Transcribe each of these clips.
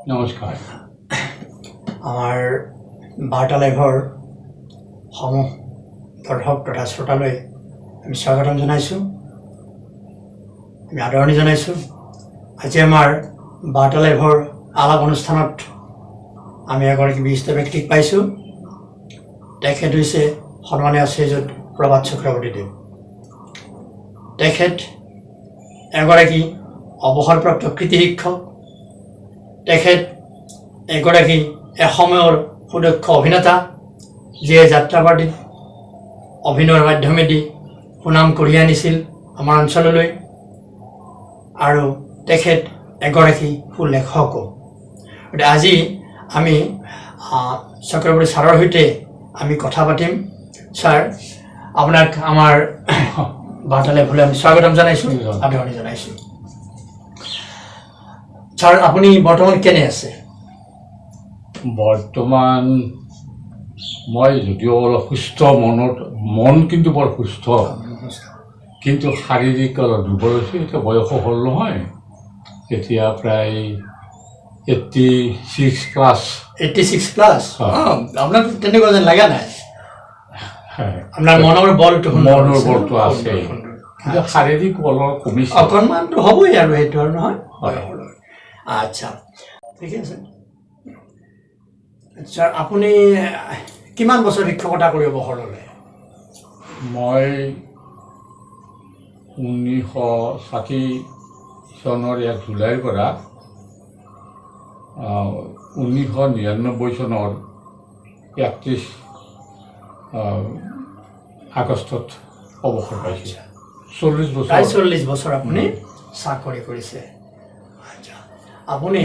নমস্কাৰ। আমাৰ বাৰ্তা লাইভৰ সমূহ দৰ্শক তথা শ্ৰোতালৈ আমি স্বাগতম জনাইছোঁ, আমি আদৰণি জনাইছোঁ। আজি আমাৰ বাৰ্তা লাইভৰ আলাপ অনুষ্ঠানত আমি এগৰাকী বিশিষ্ট ব্যক্তিক পাইছোঁ। তেখেত হৈছে সন্মানীয় শ্ৰীযুত প্ৰভাত চক্ৰৱৰ্তীদেৱ। তেখেত এগৰাকী অৱসৰপ্ৰাপ্ত কৃতি শিক্ষক। তেখেত এগৰাকী এসময়ৰ সুদক্ষ অভিনেতা, যিয়ে যাত্ৰাপাৰ্টিত অভিনয়ৰ মাধ্যমেদি সুনাম কঢ়িয়াই আনিছিল আমাৰ অঞ্চললৈ। আৰু তেখেত এগৰাকী সুলেখকো। গতিকে আজি আমি চক্ৰৱৰ্তী ছাৰৰ সৈতে আমি কথা পাতিম। ছাৰ, আপোনাক আমাৰ বাৰ্তা লাইভলৈ আমি স্বাগতম জনাইছোঁ, আদৰণি জনাইছোঁ। ছাৰ, আপুনি বৰ্তমান কেনে আছে? বৰ্তমান মই যদিও অলপ সুস্থ, মনত মন কিন্তু বৰ সুস্থ, কিন্তু শাৰীৰিক অলপ দুৰ্বল হৈছোঁ। এতিয়া বয়সো হ'ল নহয়, এতিয়া প্ৰায় 86 প্লাছ। 86 প্লাছ? হয়। আপোনাক তেনেকুৱা যেন লগা নাই। আপোনাৰ মনৰ বলটো সুন্দৰ মনৰ হৈছে। বলটো আছে। সুন্দৰ, সুন্দৰ। কিন্তু শাৰীৰিক অলপ কমিছে। অকণমানতো হ'বই আৰু, সেইটো আৰু নহয়। হয়। আচ্ছা, ঠিকে আছে। ছাৰ, আপুনি কিমান বছৰ শিক্ষকতা কৰি অৱসৰ ল'লে? মই 1960 চনৰ 1 জুলাইৰ পৰা 1999 চনৰ 31 আগষ্টত অৱসৰ পাইছোঁ। 40 প্ৰায় বছৰ। 40 বছৰ আপুনি চাকৰি কৰিছে। আচ্ছা, আপুনি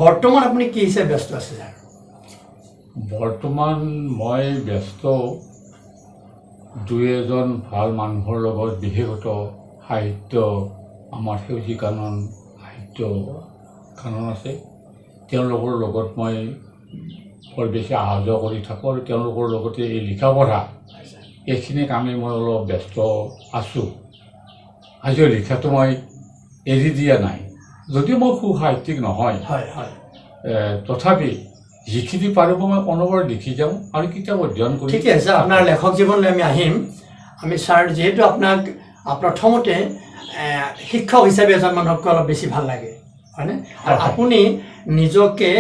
বৰ্তমান আপুনি কি হিচাপে ব্যস্ত আছে ছাৰ? বৰ্তমান মই ব্যস্ত দুই এজন ভাল মানুহৰ লগত, বিশেষত সাহিত্য, আমাৰ সেউজী কানন সাহিত্য কানন আছে, তেওঁলোকৰ লগত মই বৰ বেছি অহা যোৱা কৰি থাকোঁ আৰু তেওঁলোকৰ লগতে এই লিখা পঢ়া এইখিনি কামেই মই অলপ ব্যস্ত আছোঁ। আজিও লিখাটো মই এৰি দিয়া নাই, যদিও মই সুসাহিত্যিক নহয়। হয় হয় তথাপি যিখিনি পাৰোঁ মই অনবৰত লিখি যাওঁ আৰু কিতাপ অধ্যয়ন কৰি। ঠিকে আছে, আপোনাৰ লেখক জীৱনলৈ আমি আহিম। আমি ছাৰ, যিহেতু আপোনাক প্ৰথমতে শিক্ষক হিচাপে এজন মানুহক অলপ বেছি ভাল লাগে, হয়নে? আৰু হয়। আপুনি নিজকে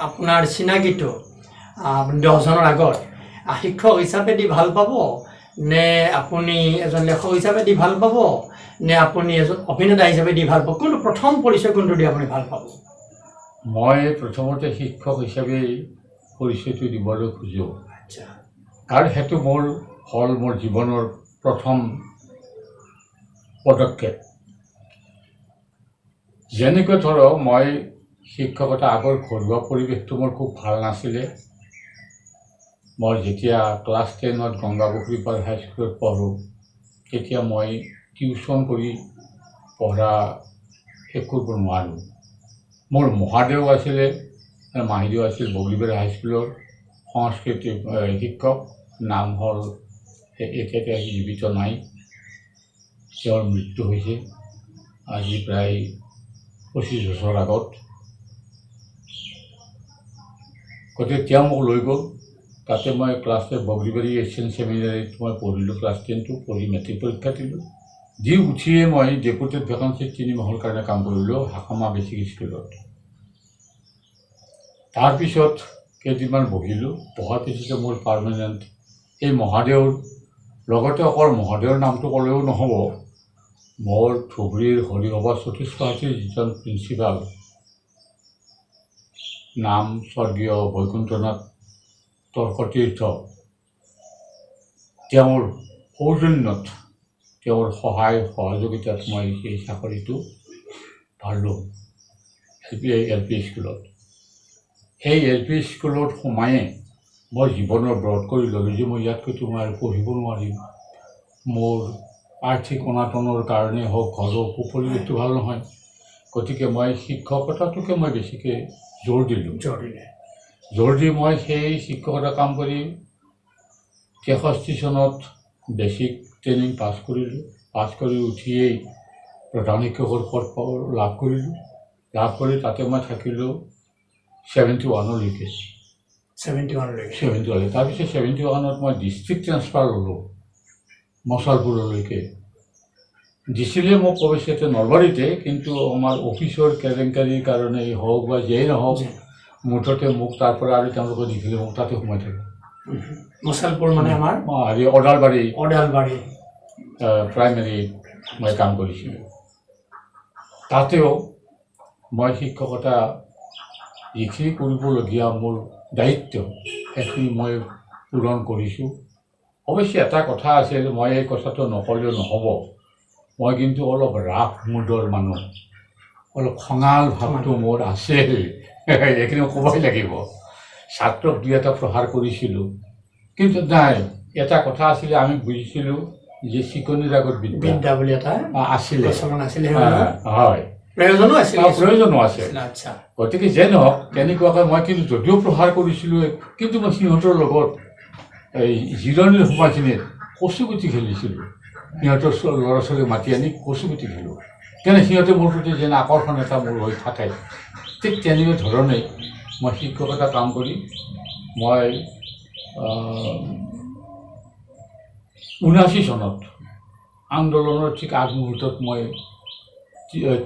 আপোনাৰ চিনাকিটো আপুনি 10জনৰ আগত শিক্ষক হিচাপে দি ভাল পাব নে আপুনি এজন লেখক হিচাপে দি ভাল পাব নে আপুনি এজন অভিনেতা হিচাপে দি ভাল পাব? কোনটো প্ৰথম পৰিচয়, কোনটো দি আপুনি ভাল পাব? মই প্ৰথমতে শিক্ষক হিচাপে পৰিচয়টো দিবলৈ খোজোঁ। কাৰণ সেইটো মোৰ হ'ল মোৰ জীৱনৰ প্ৰথম পদক্ষেপ। যেনেকৈ ধৰক, মই শিক্ষকতা আগৰ ঘৰুৱা পৰিৱেশটো মোৰ খুব ভাল নাছিলে। মই যেতিয়া ক্লাছ 10ত গংগাপুখুৰী পাৰ হাইস্কুলত পঢ়োঁ, তেতিয়া মই টিউশ্যন কৰি পঢ়া শেষ কৰিব নোৱাৰোঁ। মোৰ মহাদেউ আছিলে, মাহীদেউ আছিল বগৰীবাৰী হাইস্কুলৰ সংস্কৃত শিক্ষক। নাম হ'ল, এতিয়া তেওঁ জীৱিত নাই, তেওঁৰ মৃত্যু হৈছে আজি প্ৰায় 25 বছৰ আগত। গতিকে তেওঁ মোক লৈ গ'ল তাতে। মই ক্লাছ 10 বগৰীবাৰী এছিয়ান ছেমিনাৰীত মই পঢ়িলোঁ। ক্লাছ 10টো পঢ়ি মেট্ৰিক পৰীক্ষা দিলোঁ। দি উঠিয়ে মই ডেপুটেড ভেকেঞ্চিত 3 মাহৰ কাৰণে কাম কৰিলোঁ হাকামা বেছিক স্কুলত। তাৰপিছত কেইদিনমান বহিলোঁ। বহাৰ পিছতে মোৰ পাৰ্মানেণ্ট এই মহাদেউৰ লগতে, অকল মহাদেউৰ নামটো ক'লেও নহ'ব, মোৰ ধুবুৰীৰ হৰিসভা চতুষ্পাঠীৰ যিজন প্ৰিন্সিপাল, নাম স্বৰ্গীয় বৈকুণ্ঠনাথ তৰ্কতীৰ্থ, তেওঁৰ সৌজন্যত, তেওঁৰ সহায় সহযোগিতাত মই সেই চাকৰিটো পালোঁ এল পি স্কুলত। সেই এল পি স্কুলত সোমায়ে মই জীৱনৰ ব্ৰত কৰি ল'লোঁ যে মই ইয়াতকৈতো মই আৰু পঢ়িব নোৱাৰিম। মোৰ আৰ্থিক অনাটনৰ কাৰণেই হওক, ঘৰৰ পৰিৱেশটো ভাল নহয়, গতিকে মই শিক্ষকতাটোকে মই বেছিকৈ জোৰ দিলোঁ। জোৰ দিলে। জোৰ দি মই সেই শিক্ষকতা কাম কৰি 63 চনত বেছিক ট্ৰেইনিং পাছ কৰিলোঁ। পাছ কৰি উঠিয়েই প্ৰধান শিক্ষকৰ পদ লাভ কৰিলোঁ। লাভ কৰি তাতে মই থাকিলোঁ। 71লৈকে। 71লৈকে। 71লৈকে। তাৰপিছত 71ত মই ডিষ্ট্ৰিক্ট ট্ৰেন্সফাৰ ল'লোঁ মছালপুৰলৈকে। দিছিলে মোক অৱশ্যে নলবাৰীতে, কিন্তু আমাৰ অফিচৰ কেলেংকাৰীৰ কাৰণেই হওক বা যিয়েই নহওক, মুঠতে মোক তাৰ পৰা আৰু তেওঁলোকে দিছিলে, মোক তাতে সোমাই থাকে। মুছলপুৰ মানে আমাৰ হেৰি ওদালবাৰী। ওদালবাৰী প্ৰাইমেৰী মই কাম কৰিছিলোঁ। তাতেও মই শিক্ষকতা যিখিনি কৰিবলগীয়া মোৰ দায়িত্ব, সেইখিনি মই পূৰণ কৰিছোঁ। অৱশ্যে এটা কথা আছিল, মই এই কথাটো নক'লেও নহ'ব, মই কিন্তু অলপ ৰাফ মুডৰ মানুহ, অলপ খঙাল ভাৱটো মোৰ আছিল, এইখিনি ক'বই লাগিব। ছাত্ৰক দুই এটা প্ৰহাৰ কৰিছিলোঁ, কিন্তু নাই, এটা কথা আছিলে, আমি বুজিছিলোঁ যে চিকনিৰ আগত বিদ্যা বুলি এটা আছিলে, আছিলে, হয়, প্ৰয়োজনো আছিল, প্ৰয়োজনো আছে। গতিকে যে নহওক, তেনেকুৱাকৈ মই কিন্তু যদিও প্ৰহাৰ কৰিছিলোঁ, কিন্তু মই সিহঁতৰ লগত এই জিৰণিৰ সময়খিনিত কচুগুটি খেলিছিলোঁ। সিহঁতৰ ল'ৰা ছোৱালীক মাতি আনি কচুগুটি খেলোঁ, তেনে সিহঁতে মোৰ প্ৰতি যেন আকৰ্ষণ এটা মোৰ হৈ থাকে। ঠিক তেনেকুৱা ধৰণেই মই শিক্ষকতা কাম কৰি মই 79 চনত আন্দোলনৰ ঠিক আগমুহূৰ্তত মই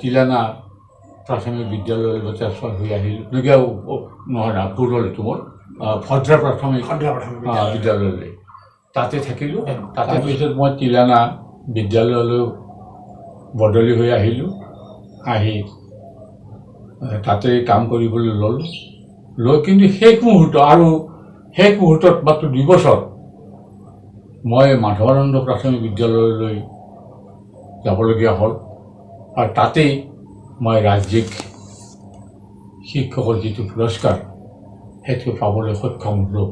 তিলানা প্ৰাথমিক বিদ্যালয়লৈ ট্ৰেন্সফাৰ হৈ আহিলোঁ। নহয় না, ভুল হ'ল এইটো, মোৰ ভদ্ৰা প্ৰাথমিক বিদ্যালয়লৈ তাতে থাকিলোঁ। তাতে পিছত মই তিলানা বিদ্যালয়লৈ বদলি হৈ আহিলোঁ। আহি তাতে কাম কৰিবলৈ ল'লোঁ, লৈ কিন্তু শেষ মুহূৰ্ত আৰু শেষ মুহূৰ্তত মাত্ৰ 2 বছৰ মই মাধৱানন্দ প্ৰাথমিক বিদ্যালয়লৈ যাবলগীয়া হ'ল আৰু তাতেই মই ৰাজ্যিক শিক্ষকৰ যিটো পুৰস্কাৰ সেইটো পাবলৈ সক্ষম হ'লোঁ।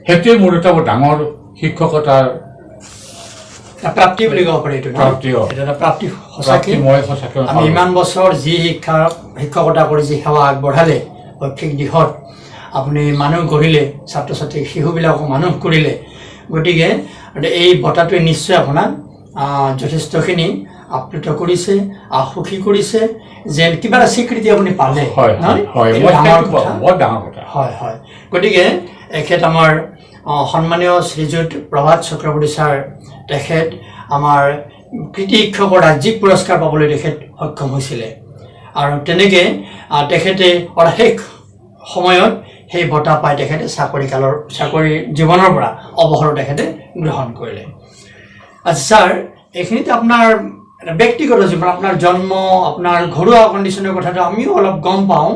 সেইটোৱে মোৰ এটা বৰ ডাঙৰ শিক্ষকতাৰ প্ৰাপ্তি বুলি ক'ব পাৰি। এইটো প্ৰাপ্তি, এটা প্ৰাপ্তি সঁচাকৈ। মই সঁচাকৈ আমি ইমান বছৰ যি শিক্ষকতা কৰি যি সেৱা আগবঢ়ালে, শৈক্ষিক দিশত আপুনি মানুহ গঢ়িলে, ছাত্ৰ ছাত্ৰীক শিশুবিলাকক মানুহ কৰিলে, গতিকে এই বঁটাটোৱে নিশ্চয় আপোনাক যথেষ্টখিনি আপ্লুত কৰিছে, সুখী কৰিছে, যেন কিবা এটা স্বীকৃতি আপুনি পালে। ডাঙৰ কথা। হয় হয়। গতিকে এখেত আমাৰ সন্মানীয় শ্ৰীযুত প্ৰভাত চক্ৰৱৰ্তী ছাৰ, তেখেত আমাৰ কৃতি শিক্ষকৰ ৰাজ্যিক পুৰস্কাৰ পাবলৈ তেখেত সক্ষম হৈছিলে আৰু তেনেকৈ তেখেতে শেষ সময়ত সেই বঁটা পাই তেখেতে চাকৰি জীৱনৰ পৰা অৱসৰ তেখেতে গ্ৰহণ কৰিলে। আচ্ছা ছাৰ, এইখিনিতে আপোনাৰ ব্যক্তিগত জীৱন, আপোনাৰ জন্ম, আপোনাৰ ঘৰুৱা কণ্ডিশ্যনৰ কথাটো আমিও অলপ গম পাওঁ।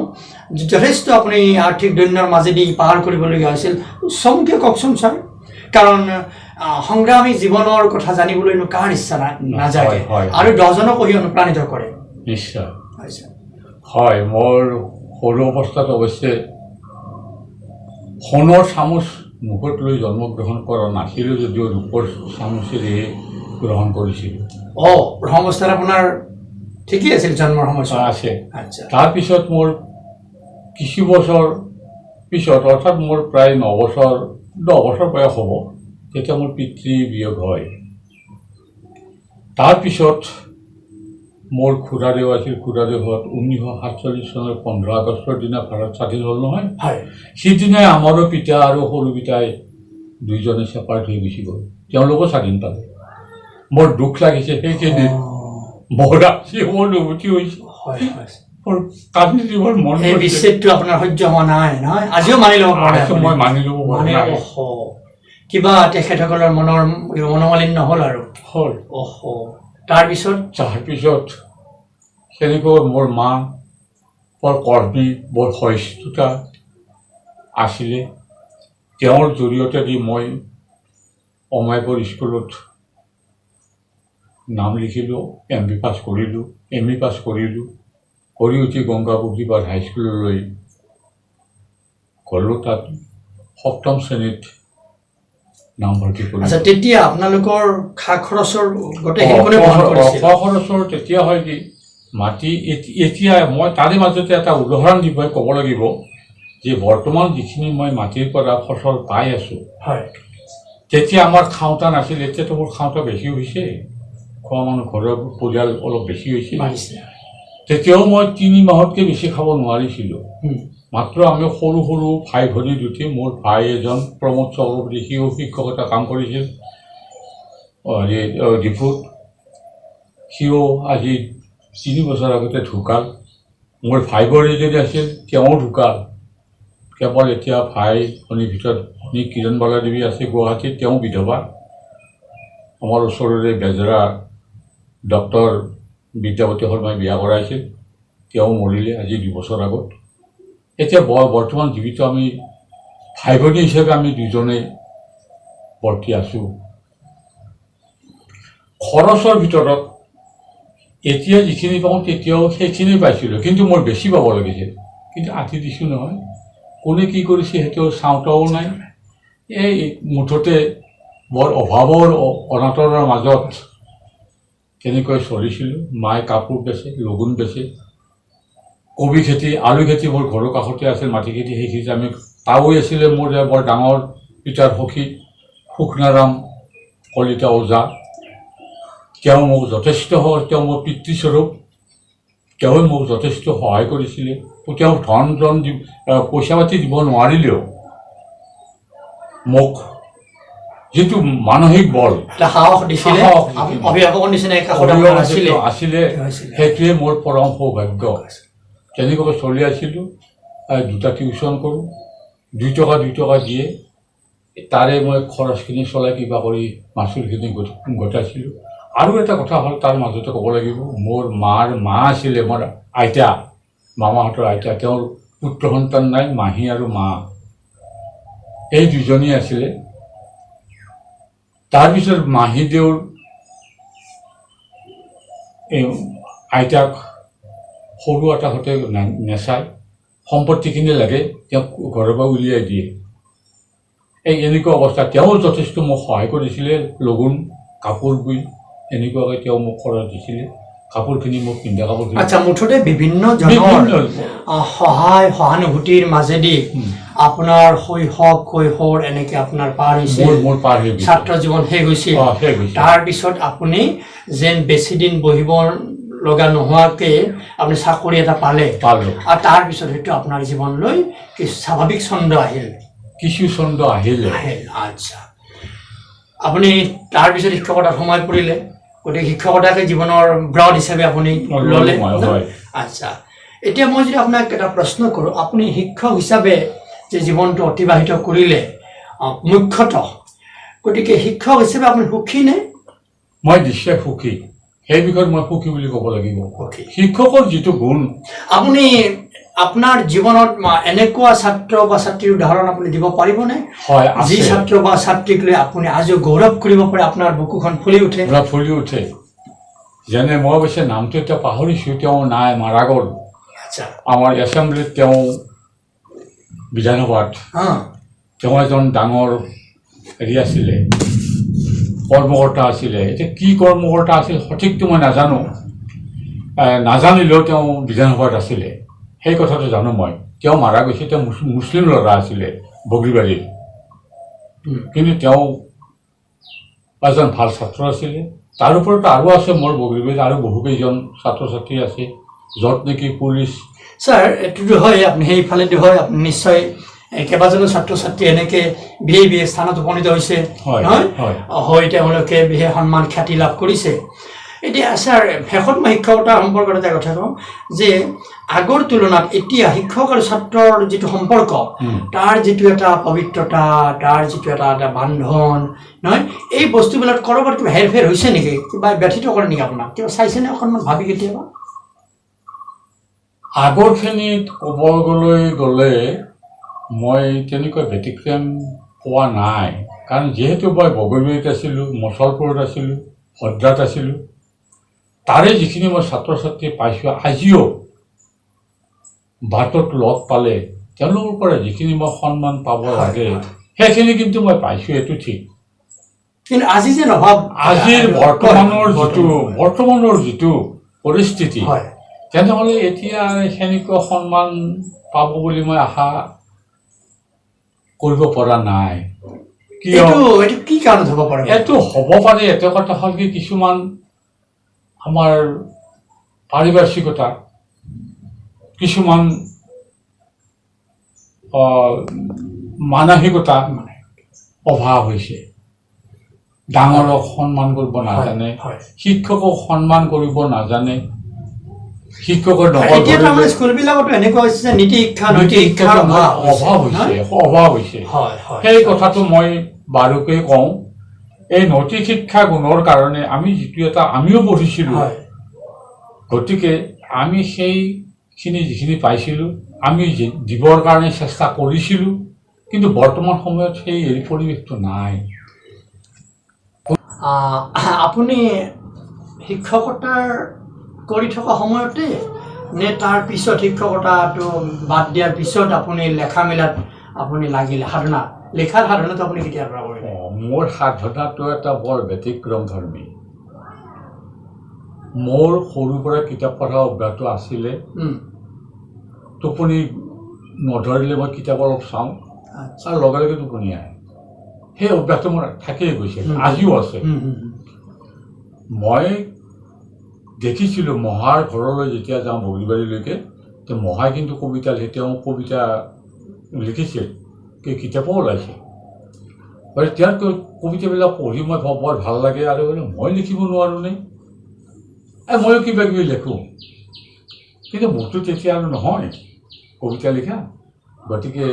যথেষ্ট আপুনি আৰ্থিক দৈন্যৰ মাজেদি পাৰ কৰিবলগীয়া হৈছিল, চমুকৈ কওকচোন ছাৰ, কাৰণ সংগ্ৰামী জীৱনৰ কথা জানিবলৈনো কাৰ ইচ্ছা নাযায় আৰু 10জনক সি অনুপ্ৰাণিত কৰে। নিশ্চয়। হয়, মোৰ সৰু অৱস্থাত অৱশ্যে সোণৰ চামুচ মুখত লৈ জন্মগ্ৰহণ কৰা নাছিলোঁ যদিও ৰূপৰ চামুচেৰে গ্ৰহণ কৰিছিলোঁ। অঁ, প্ৰথম অৱস্থাত আপোনাৰ ঠিকেই আছিল জন্মৰ সময়ছোৱা আছে। আচ্ছা। তাৰপিছত মোৰ কিছু বছৰ পিছত, অৰ্থাৎ মোৰ প্ৰায় 9 বছৰ 10 বছৰ বয়স হ'ব, তেতিয়া মোৰ পিতৃ বিয়োগ হয়। তাৰপিছত মোৰ খুৰাদেউ আছিল, খুৰাদেউ হোৱাত 1947 চনৰ 15 আগষ্টৰ দিনা ভাৰত স্বাধীন হ'ল নহয়, সিদিনাই আমাৰো পিতা আৰু সৰু পিতাই দুইজনে ছেপাৰেট হৈ গুচি গ'ল, তেওঁলোকো স্বাধীন পালে। মোৰ দুখ লাগিছে সেইখিনি, মোৰ আজি অনুভূতি হৈছে, মোৰ কান্দি দিবৰ মন। এই বিচ্ছেদটো আপোনাৰ সহ্য হোৱা নাই নহয়? আজিও মানি ল'ব পৰা নাই? মই মানি ল'ব পৰা নাই। কিবা তেখেতসকলৰ মনৰ মনোমালিন্য হ'ল আৰু হ'ল। অহ, তাৰপিছত? তাৰপিছত সেনেকৈ মোৰ মা বৰ কৰ্মী, বৰ সহিষ্ণুতা আছিলে। তেওঁৰ জৰিয়তে দি মই অমায়পুৰ স্কুলত নাম লিখিলোঁ, এম বি পাছ কৰিলোঁ, এম ই পাছ কৰিলোঁ, কৰি উঠি গংগাপুখুৰীপাৰ হাইস্কুললৈ গ'লোঁ। তাত 7ম শ্ৰেণীত নামভৰ্তি কৰিলোঁ। আচ্ছা, তেতিয়া আপোনালোকৰ খা খৰচৰ গোটেইখিনি কোনে বহন কৰিছিল? খোৱা খৰচৰ তেতিয়া হয় কি, মাটি এতিয়া মই তাৰে মাজতে এটা উদাহৰণ দি মই ক'ব লাগিব যে বৰ্তমান যিখিনি মই মাটিৰ পৰা ফচল পাই আছোঁ, হয়, তেতিয়া আমাৰ খাওঁতা নাছিল। এতিয়াতো মোৰ খাওঁতা বেছি হৈছে, খোৱা মানুহ ঘৰৰ পৰিয়াল অলপ বেছি হৈছে। তেতিয়াও মই 3 মাহতকৈ বেছি খাব নোৱাৰিছিলোঁ। মাত্ৰ আমি সৰু সৰু ভাই ভনী দুটি। মোৰ ভাই এজন প্ৰমোদ চক্ৰৱৰ্তী, সিও শিক্ষকতা কাম কৰিছিল হেৰি ডিফুত। সিও আজি 3 বছৰ আগতে ঢুকাল। মোৰ ভাই বোৱাৰী এজনী আছিল, তেওঁ ঢুকাল। কেৱল এতিয়া ভাই ভনীৰ ভিতৰত ভনী কিৰণবালা দেৱী আছে গুৱাহাটীত, তেওঁ বিধৱা। আমাৰ ওচৰৰে বেজৰা ডক্টৰ বিদ্যাপতি শৰ্মাই বিয়া কৰাইছিল, তেওঁ মৰিলে আজি 2 বছৰ আগত। এতিয়া বৰ্তমান জীৱিত আমি ভাই ভনী হিচাপে আমি দুজনেই বৰ্তি আছোঁ। খৰচৰ ভিতৰত এতিয়া যিখিনি পাওঁ তেতিয়াও সেইখিনি পাইছিলোঁ, কিন্তু মই বেছি পাব লাগিছিল, কিন্তু আঁতি দিছোঁ নহয়। কোনে কি কৰিছে সেইটো চাওঁতাও নাই। এই মুঠতে বৰ অভাৱৰ অনাটনৰ মাজত তেনেকৈ চলিছিলোঁ। মায়ে কাপোৰ বেচে, লগুণ বেচে, কবি খেতি, আলু খেতি মোৰ ঘৰৰ কাষতে আছিল, মাটি খেতি, সেইখিনিত আমি তাৱৈ আছিলে মোৰ বৰ ডাঙৰ পিতাৰ সখী সুখনাৰাম কলিতা ওজা। তেওঁ মোক যথেষ্ট, তেওঁ মোৰ পিতৃস্বৰূপ, তেওঁ মোক যথেষ্ট সহায় কৰিছিলে। তেওঁ ধন জন পইচা পাতি দিব নোৱাৰিলেও মোক যিটো মানসিক বল, সাহস দিছিলে, অভিভাৱকৰ নিচিনা আছিলে, সেইটোৱে মোৰ পৰম সৌভাগ্য। তেনেকুৱাকৈ চলি আছিলোঁ। 2টা টিউশ্যন কৰোঁ, 2 টকা 2 টকা দিয়ে, তাৰে মই খৰচখিনি চলাই কিবা কৰি মাচুলখিনি গোটাইছিলোঁ। আৰু এটা কথা হ'ল তাৰ মাজতে ক'ব লাগিব, মোৰ মাৰ মা আছিলে, মোৰ আইতা, মামাহঁতৰ আইতা, তেওঁৰ পুত্ৰ সন্তান নাই, মাহী আৰু মা, এই দুজনেই আছিলে। তাৰপিছত মাহীদেউৰ এই আইতাক সৰু এটা সৈতে নেচায়, সম্পত্তিখিনি লাগে, তেওঁক ঘৰৰ পৰা উলিয়াই দিয়ে। এই এনেকুৱা অৱস্থা। তেওঁ যথেষ্ট মোক সহায় কৰিছিলে, লগুণ কাপোৰ বৈ এনেকুৱাকৈ তেওঁ মোক খৰচ দিছিলে, কাপোৰখিনি মোক পিন্ধা কাপোৰখিনি। আচ্ছা, মুঠতে বিভিন্ন জনৰ সহায় সহানুভূতিৰ মাজেদি আপোনাৰ শৈশৱ কৈশোৰ এনেকে আপোনাৰ পাৰ হৈছিল, মোৰ পাৰ হৈ ছাত্ৰ জীৱন শেষ হৈছিল। তাৰপিছত আপুনি যেন বেছিদিন বহিব লগা নোহোৱাকে আপুনি চাকৰি এটা পালে, আৰু তাৰপিছত হয়তো আপোনাৰ জীৱনলৈ কিছু স্বাভাৱিক ছন্দ আহিল, কিছু ছন্দ আহিলে। আচ্ছা, আপুনি তাৰপিছত শিক্ষকতাত সোমাই পৰিলে, গতিকে শিক্ষকতাকে জীৱনৰ ব্ৰত হিচাপে আপুনি ল'লে। আচ্ছা, এতিয়া মই যদি আপোনাক এটা প্ৰশ্ন কৰোঁ, আপুনি শিক্ষক হিচাপে যে জীৱনটো অতিবাহিত কৰিলে মুখ্যতঃ, গতিকে শিক্ষক হিচাপে আপুনি সুখী নে? মই নিশ্চয় সুখী, সেই বিষয়ত মই সুখী বুলি ক'ব লাগিব। শিক্ষকৰ যিটো গুণ, আপুনি আপোনাৰ জীৱনত এনেকুৱা ছাত্ৰ বা ছাত্ৰীৰ উদাহৰণ আপুনি দিব পাৰিবনে? হয়, যি ছাত্ৰ বা ছাত্ৰীক লৈ আপুনি আজিও গৌৰৱ কৰিব পাৰে, আপোনাৰ বুকুখন ফুলি উঠে? ফুলি উঠে। যেনে মই অৱশ্যে নামটো এতিয়া পাহৰিছোঁ, তেওঁ নাই, মাৰা গ'ল। আচ্ছা, আমাৰ এছেম্বলিত তেওঁ বিধানসভাত তেওঁ এজন ডাঙৰ হেৰি আছিলে, কৰ্মকৰ্তা আছিলে। এতিয়া কি কৰ্মকৰ্তা আছিল সঠিকটো মই নাজানো, নাজানিলেও তেওঁ বিধানসভাত আছিলে, সেই কথাটো জানো মই। তেওঁ মাৰা গৈছে, তেওঁ মুছলিম ল'ৰা আছিলে বগৰীবাৰীৰ, কিন্তু তেওঁ এজন ভাল ছাত্ৰ আছিলে। তাৰ ওপৰতো আৰু আছে মোৰ বগৰীবাৰীত আৰু বহুকেইজন ছাত্ৰ ছাত্ৰী আছে, য'ত নেকি পুলিচ। ছাৰ, এইটোতো হয়, আপুনি সেইফালেদি হয়, আপুনি নিশ্চয় কেইবাজনো ছাত্ৰ ছাত্ৰী এনেকৈ বিশেষ বিশেষ স্থানত উপনীত হৈছে নহয়, হৈ তেওঁলোকে বিশেষ সন্মান খ্যাতি লাভ কৰিছে। এতিয়া ছাৰ, শেষত মই শিক্ষকতাৰ সম্পৰ্কত এটা কথা কওঁ যে আগৰ তুলনাত এতিয়া শিক্ষক আৰু ছাত্ৰৰ যিটো সম্পৰ্ক, তাৰ যিটো এটা পবিত্ৰতা, তাৰ যিটো এটা এটা বান্ধোন নহয়, এই বস্তুবিলাক ক'ৰবাত কিবা হেৰফেৰ হৈছে নেকি? কিবা ব্যথিত কৰে নেকি আপোনাক? কিবা চাইছেনে অকণমান ভাবি কেতিয়াবা? আগৰখিনিত ক'বলৈ গ'লে মই তেনেকুৱা ব্যতিক্ৰম পোৱা নাই, কাৰণ যিহেতু মই বগৰীবাৰীত আছিলোঁ, মুছলপুৰত আছিলোঁ, ভদ্ৰাত আছিলোঁ, তাৰে যিখিনি মই ছাত্ৰ ছাত্ৰী পাইছোঁ, আজিও বাটত লগ পালে তেওঁলোকৰ পৰা যিখিনি মই সন্মান পাব লাগে সেইখিনি কিন্তু মই পাইছোঁ, এইটো ঠিক। কিন্তু আজি যেন অভাৱ, আজিৰ বৰ্তমানৰ যিটো পৰিস্থিতি, তেনেহ'লে এতিয়া সেনেকুৱা সন্মান পাব বুলি মই আশা কৰিব পৰা নাই। কিয় এইটো কি কাৰণত হ'ব পাৰে? এইটো হ'ব পাৰে, এটা কথা হ'ল কি, কিছুমান আমাৰ পাৰিপাৰ্শ্বিকতা, কিছুমান মানসিকতা অভাৱ হৈছে। ডাঙৰক সন্মান কৰিব নাজানে, শিক্ষকক সন্মান কৰিব নাজানে, শিক্ষকৰ নকল। স্কুলবিলাকতো এনেকুৱা হৈছে যে নীতি শিক্ষা, নৈতিক শিক্ষাৰ অভাৱ হৈছে, অভাৱ হৈছে। সেই কথাটো মই বাৰুকৈ কওঁ। এই নৈতিক শিক্ষা গুণৰ কাৰণে আমি যিটো এটা আমিও পঢ়িছিলোঁ, গতিকে আমি সেইখিনি যিখিনি পাইছিলোঁ আমি দিবৰ কাৰণে চেষ্টা কৰিছিলোঁ, কিন্তু বৰ্তমান সময়ত সেই হেৰি পৰিৱেশটো নাই। আপুনি শিক্ষকতাৰ কৰি থকা সময়তে নে তাৰ পিছত শিক্ষকতাটো বাদ দিয়াৰ পিছত আপুনি লেখা মেলাত আপুনি লাগিলে, সাধনা, লেখাৰ সাধনাটো আপুনি কেতিয়াৰ পৰা কৰিলে? মোৰ সাধনাটো এটা বৰ ব্যতিক্ৰম ধৰ্মী। মোৰ সৰুৰ পৰা কিতাপ পঢ়া অভ্যাসটো আছিলে। টোপনি নধৰিলে মই কিতাপ অলপ চাওঁ আৰু লগে লগে টোপনি আহে। সেই অভ্যাসটো মোৰ থাকিয়ে গৈছে, আজিও আছে। মই দেখিছিলোঁ মহাৰ ঘৰলৈ যেতিয়া যাওঁ বগৰীবাৰীলৈকে, মহাই কিন্তু কবিতা, তেওঁ কবিতা লিখিছিল, কিতাপো ওলাইছে। গতিকে তেওঁৰ কবিতাবিলাক পঢ়ি মই বৰ ভাল লাগে। আৰু মই লিখিব নোৱাৰোঁ নে, এই ময়ো কিবা কিবি লিখোঁ, কিন্তু মোৰতো তেতিয়া আৰু নহয় কবিতা লিখা। গতিকে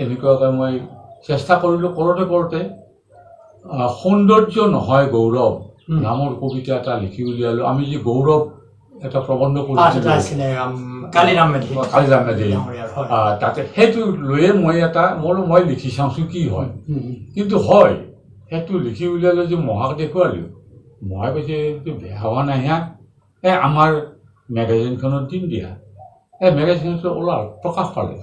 এনেকুৱাকৈ মই চেষ্টা কৰিলোঁ। কৰোঁতে কৰোঁতে সৌন্দৰ্য নহয় গৌৰৱ নামৰ কবিতা এটা লিখি উলিয়ালোঁ। আমি যি গৌৰৱ এটা প্ৰবন্ধ কৰিছিলোঁ কালিৰাম মেধি, তাতে সেইটো লৈয়ে মই এটা মই লিখি চাওঁচোন কি হয়। কিন্তু হয় সেইটো লিখি উলিয়ালোঁ, যে মহাক দেখুৱালোঁ, মহাই কৈছে এইটো বেয়া হোৱা নাই হা, এই আমাৰ মেগাজিনখনত দিম দিয়া। এই মেগাজিনটো ওলাল, প্ৰকাশ পালে।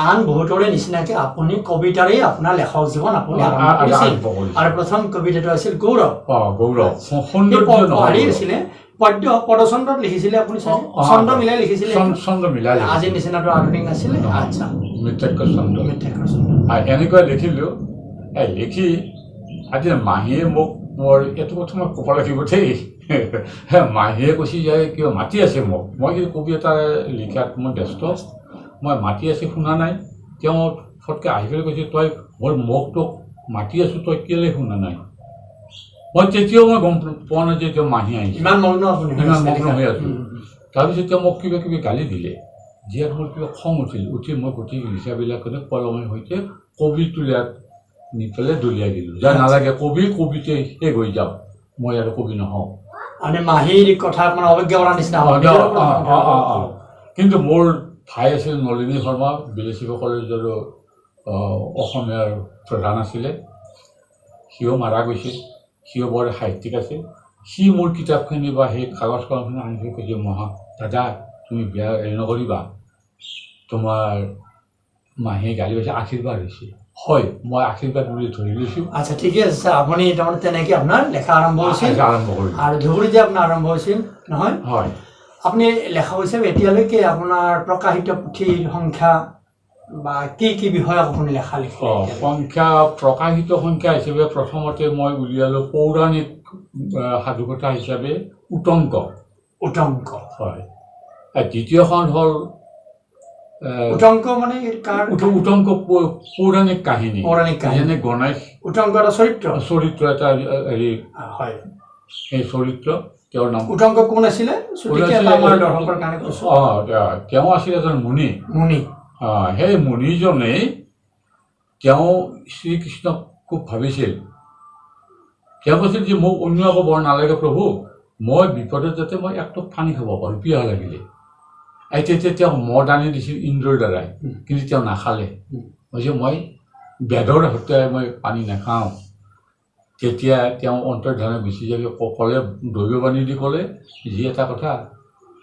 আন বহুতৰে নিচিনাকৈ আপুনি কবিতাৰেই আপোনাৰ লেখক জীৱন আপুনি আৰম্ভ কৰিছিল। আৰু প্ৰথম কবিতাটো আছিল গৌৰৱ। গৌৰৱ, সৌন্দৰ্য নহয় আছিলে, পদ্য পদচন্দ্ৰত লিখিছিলে আপুনি, ছন্দ মিলাই লিখিছিলে, ছন্দ মিলাই, আজিৰ নিচিনাটো আধুনিক নাছিলে। আচ্ছা, মিত্ৰাক্ষৰ ছন্দ, মিত্ৰাক্ষৰ ছন্দ এনেকুৱা লিখিলোঁ। এই লিখি আজি মাহীয়ে মোক, মোৰ এইটো কথা মই ক'ব লাগিব দেই, মাহীয়ে কৈছে যে কিবা মাতি আছে মোক, মই কিন্তু কবি এটা লিখাত মই ব্যস্ত, মই মাতি আছে শুনা নাই। তেওঁ ফটকৈ আহি পেলাই কৈছে, তই মোৰ মোক তোক মাতি আছোঁ, তই কেলৈ শুনা নাই? মই তেতিয়াও মই গম পোৱা নাই যে তেওঁ মাহী আহিছে। ইমান মগ্ন আপুনি, ইমান মগ্ন হৈ আছোঁ। তাৰপিছত তেওঁ মোক কিবা কিবি গালি দিলে, দিয়াত মোৰ কিবা খং উঠিল। উঠি মই গোটেই লিখাবিলাক কলমৰ সৈতে কবি তুলিয়াত নি পেলাই দলিয়াই দিলোঁ, যা নালাগে কবি, কবিতে শেষ হৈ যাওক, মই আৰু কবি নহওঁ। মানে মাহীৰ কথা মানে অৱজ্ঞা কৰাৰ নিচিনা। কিন্তু মোৰ ভাই আছিল নলিনী শৰ্মা, বিলাসীপাৰা কলেজৰো অসমীয়াৰ প্ৰধান আছিলে, সিও মাৰা গৈছিল, সিও বৰ সাহিত্যিক আছিল। সি মোৰ কিতাপখিনি বা সেই কাগজ কলমখিনি আনি থৈ কৈছে, মহা দাদা তুমি বেয়া হেৰি নকৰিবা, তোমাৰ মাহীয়ে গালি পাইছে, আশীৰ্বাদ হৈছে। হয়, মই আশীৰ্বাদ বুলি ধৰি লৈছোঁ। আচ্ছা, ঠিকে আছে ছাৰ। আপুনি তাৰমানে তেনেকৈ আপোনাৰ লেখা আৰম্ভ হৈছিল, আৰম্ভ কৰিলোঁ আৰু ধুবুৰীতে আপোনাৰ আৰম্ভ হৈছিল নহয়? হয়। আপুনি লেখক হিচাপে এতিয়ালৈকে আপোনাৰ প্ৰকাশিত পুথিৰ সংখ্যা বা কি কি বিষয়ক আপুনি লেখা লিখে? সংখ্যা, প্ৰকাশিত সংখ্যা হিচাপে প্ৰথমতে মই উলিয়ালোঁ পৌৰাণিক সাধুকথা হিচাপে উটংক। উটংক, হয়। দ্বিতীয়খন হ'ল উটংক, মানে উটংক পৌৰাণিক কাহিনী, পৌৰাণিক কাহিনী, যেনে গণেশ উটংক এটা চৰিত্ৰ, চৰিত্ৰ এটা হেৰি, হয়, সেই চৰিত্ৰ তেওঁৰ নাম উটংক কোন আছিলে? তেওঁ আছিল এজন মুনি। মুনি, সেই মুনিজনেই তেওঁ শ্ৰীকৃষ্ণক খুব ভাবিছিল। তেওঁ কৈছিল যে মোক অন্য একো বৰ নালাগে প্ৰভু, মই বিপদত যাতে মই একটোপ পানী খাব পাৰোঁ পিয়াহ লাগিলে। এই তেতিয়া তেওঁক মদ আনি দিছিল ইন্দ্ৰৰ দ্বাৰাই, কিন্তু তেওঁ নাখালে। কৈছে মই বেদৰ হত্যাই মই পানী নাখাওঁ। তেতিয়া তেওঁ অন্তৰ্ধানে গুচি যাব ক'লে, দৈৱবাণী দি ক'লে যি এটা কথা,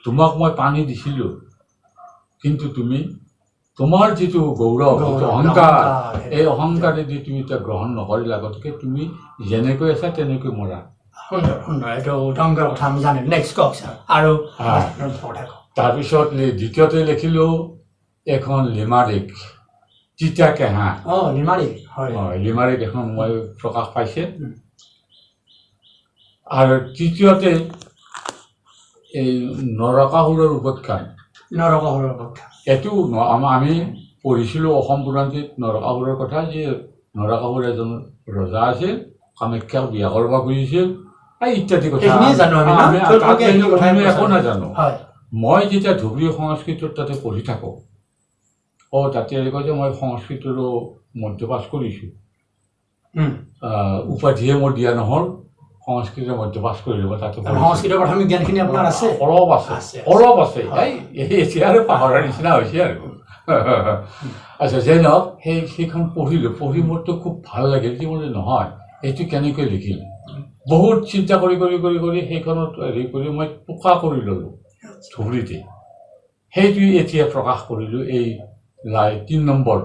তোমাক মই পানী দিছিলোঁ, কিন্তু তুমি তোমাৰ যিটো গৌৰৱ, যিটো অহংকাৰ, এই অহংকাৰেদি তুমি এতিয়া গ্ৰহণ নকৰিলা, গতিকে তুমি যেনেকৈ আছা তেনেকৈ মৰা। সুন্দৰ, সুন্দৰ। এইটো উটংকৰ কথা আমি জানিম। নেক্সট কওক ছাৰ। আৰু তাৰপিছত দ্বিতীয়তে লিখিলোঁ এখন লিমাৰিক, তিতা কেঁহা। লিমাৰিক, হয়, লিমাৰিক এখন মই প্ৰকাশ পাইছে। আৰু তৃতীয়তে এই নৰকাসুৰৰ উপাখ্যান। নৰকাসুৰৰ উপাখ্যান এইটো আমি পঢ়িছিলোঁ অসম বুৰঞ্জীত নৰকাসুৰৰ কথা, যে নৰকাসুৰ এজন ৰজা আছিল, কামাখ্যাক বিয়া কৰিব খুজিছিল, ইত্যাদি কথা একো নাজানো। মই যেতিয়া ধুবুৰী সংস্কৃতত তাতে পঢ়ি থাকোঁ, তাতে কয় যে মই সংস্কৃতৰো মধ্য পাছ কৰিছোঁ, উপাধিয়ে মোৰ দিয়া নহ'ল, সংস্কৃতৰ মধ্য পাছ কৰিলোঁ তাতে। সংস্কৃতৰ প্ৰাথমিক জ্ঞানখিনি আপোনাৰ আছে? অলপ আছে, অলপ আছে, এই এতিয়া আৰু পাহৰাৰ নিচিনা হৈছে আৰু। আচ্ছা, যে নহওক, সেইখন পঢ়িলোঁ, পঢ়ি মোৰতো খুব ভাল লাগিল। যে বোলে নহয়, এইটো কেনেকৈ লিখিম, বহুত চিন্তা কৰি কৰি কৰি কৰি সেইখনত হেৰি কৰি মই টোকা কৰি ল'লোঁ ধুবুৰীতে। সেইটো এতিয়া প্ৰকাশ কৰিলোঁ, এই 3 নম্বৰ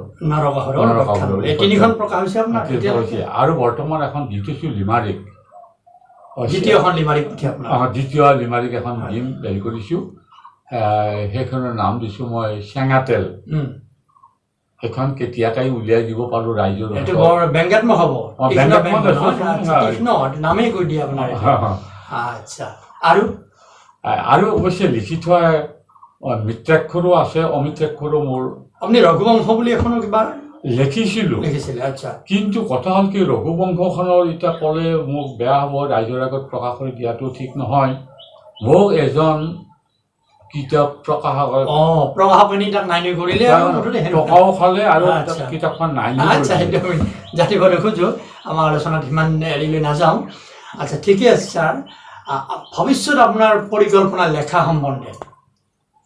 তিনিখন প্ৰকাশ হৈছে আপোনাৰ। আৰু বৰ্তমান এখন দি থৈছোঁ লিমাৰিক, দ্বিতীয়খন লিমাৰিক, দ্বিতীয় লিমাৰিক এখন দিম হেৰি কৰিছোঁ। সেইখনৰ নাম দিছোঁ মই চেঙাতেল। সেইখন কেতিয়াকাই উলিয়াই দিব পাৰোঁ ৰাইজৰ। ব্যংগাত্মক হ'ব, নামেই কৈ দিয়ে আপোনাৰ। আচ্ছা, আৰু আৰু অৱশ্যে লিখি থোৱা মিত্ৰাক্ষৰো আছে, অমিত্ৰাক্ষৰো মোৰ। আপুনি ৰঘুবংশ বুলি এখনো কিবা লিখিছিলোঁ? লিখিছিলে, আচ্ছা। কিন্তু কথা হ'ল কি, ৰঘুবংশখনৰ এতিয়া ক'লে মোক বেয়া হ'ব, ৰাইজৰ আগত প্ৰকাশ কৰি দিয়াটো ঠিক নহয়। মোক এজন কিতাপ প্ৰকাশক টকাও খালে আৰু কিতাপখন নাই। আচ্ছা, সেইটো আমি জানিব নোখোজোঁ, আমাৰ আলোচনাত সিমান এৰিলৈ নাযাওঁ। আচ্ছা, ঠিকে আছে ছাৰ। ভৱিষ্যত আপোনাৰ পৰিকল্পনা লেখা সম্বন্ধে?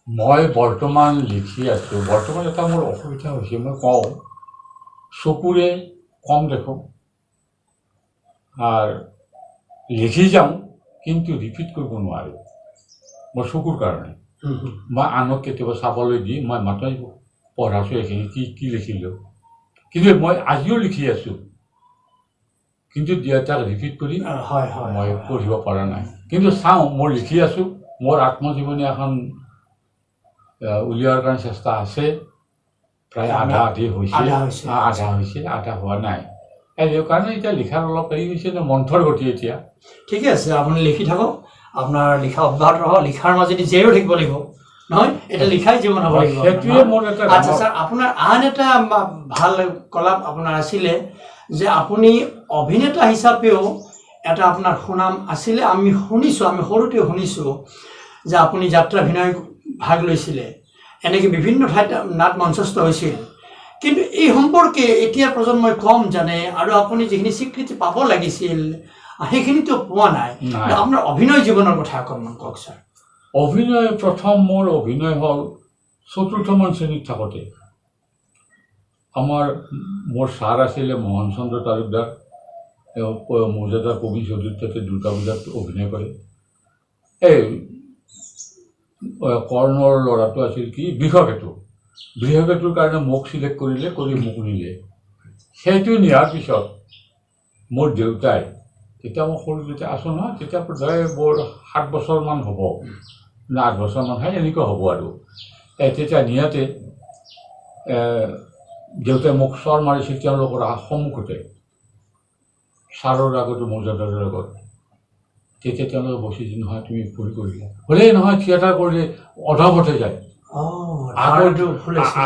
মই বৰ্তমান লিখি আছোঁ। বৰ্তমান এটা মোৰ অসুবিধা হৈছে, মই কওঁ, চকুৰে কম দেখোঁ আৰু লিখি যাওঁ, কিন্তু ৰিপিট কৰিব নোৱাৰোঁ মোৰ চকুৰ কাৰণে। মই আনক কেতিয়াবা চাবলৈ দি মই মাত্ৰ পঢ়াইছোঁ এইখিনি কি কি লিখিলোঁ, কিন্তু মই আজিও লিখি আছোঁ, কিন্তু তাক ৰিপিট কৰি মই পঢ়িব পৰা নাই। কিন্তু চাওঁ, মই লিখি আছোঁ, মোৰ আত্মজীৱনী এখন উলিওৱাৰ কাৰণে চেষ্টা আছে, প্ৰায় আধা আধি হৈছে, আধা হৈছে, আধা হোৱা নাই। সেই কাৰণে এতিয়া লিখাৰ অলপ হেৰি হৈছে, মন্থৰ গতি এতিয়া। ঠিকে আছে, আপুনি লিখি থাকক, আপোনাৰ লিখা অব্যাহত ৰহ, লিখাৰ মাজেদি জীয়াইও থাকিব লাগিব নহয়, এটা লিখাই জীৱন হ'ব লাগিব। সেইটোৱে মোৰ এটা। আচ্ছা ছাৰ, আপোনাৰ আন এটা ভাল কলা আপোনাৰ আছিলে যে আপুনি অভিনেতা হিচাপেও এটা আপোনাৰ সুনাম আছিলে। আমি শুনিছোঁ, আমি সৰুতে শুনিছোঁ যে আপুনি যাত্ৰাভিনয় ভাগ লৈছিলে, এনেকৈ বিভিন্ন ঠাইত নাট মঞ্চস্থ হৈছিল। কিন্তু এই সম্পৰ্কে এতিয়া প্ৰজন্মই কম জানে, আৰু আপুনি যিখিনি স্বীকৃতি পাব লাগিছিল সেইখিনিতো পোৱা নাই। আপোনাৰ অভিনয় জীৱনৰ কথা অকণমান কওক ছাৰ। অভিনয় প্ৰথম মোৰ অভিনয় হ'ল চতুৰ্থমান শ্ৰেণীত থাকোঁতে। মোৰ ছাৰ আছিলে মোহন চন্দ্ৰ তালুকদাৰ, তেওঁ মৌজাদাৰ কবি চৌধুৰী তাতে দুৰ্গা পূজাত অভিনয় কৰে। এই কৰ্ণৰ ল'ৰাটো আছিল কি, বৃষকেতু। বৃষকেতুৰ কাৰণে মোক চিলেক্ট কৰিলে, কৰি মোক নিলে। সেইটো নিয়াৰ পিছত মোৰ দেউতাই, তেতিয়া মই সৰু যেতিয়া আছোঁ নহয়, তেতিয়া বোধহয় মোৰ 7 বছৰমান হ'ব নে 8 বছৰমান হয়, এনেকুৱা হ'ব আৰু। তেতিয়া নিয়াতে দেউতাই মোক চৰ মাৰিছিল তেওঁলোকৰ সন্মুখতে, ছাৰৰ আগত, মৌজাদাৰৰ আগত। তেতিয়া তেওঁলোকে বসিছিল, নহয় তুমি ভুল কৰিলা। হ'লেই নহয়, থিয়েটাৰ কৰিলে অধপথে যায়।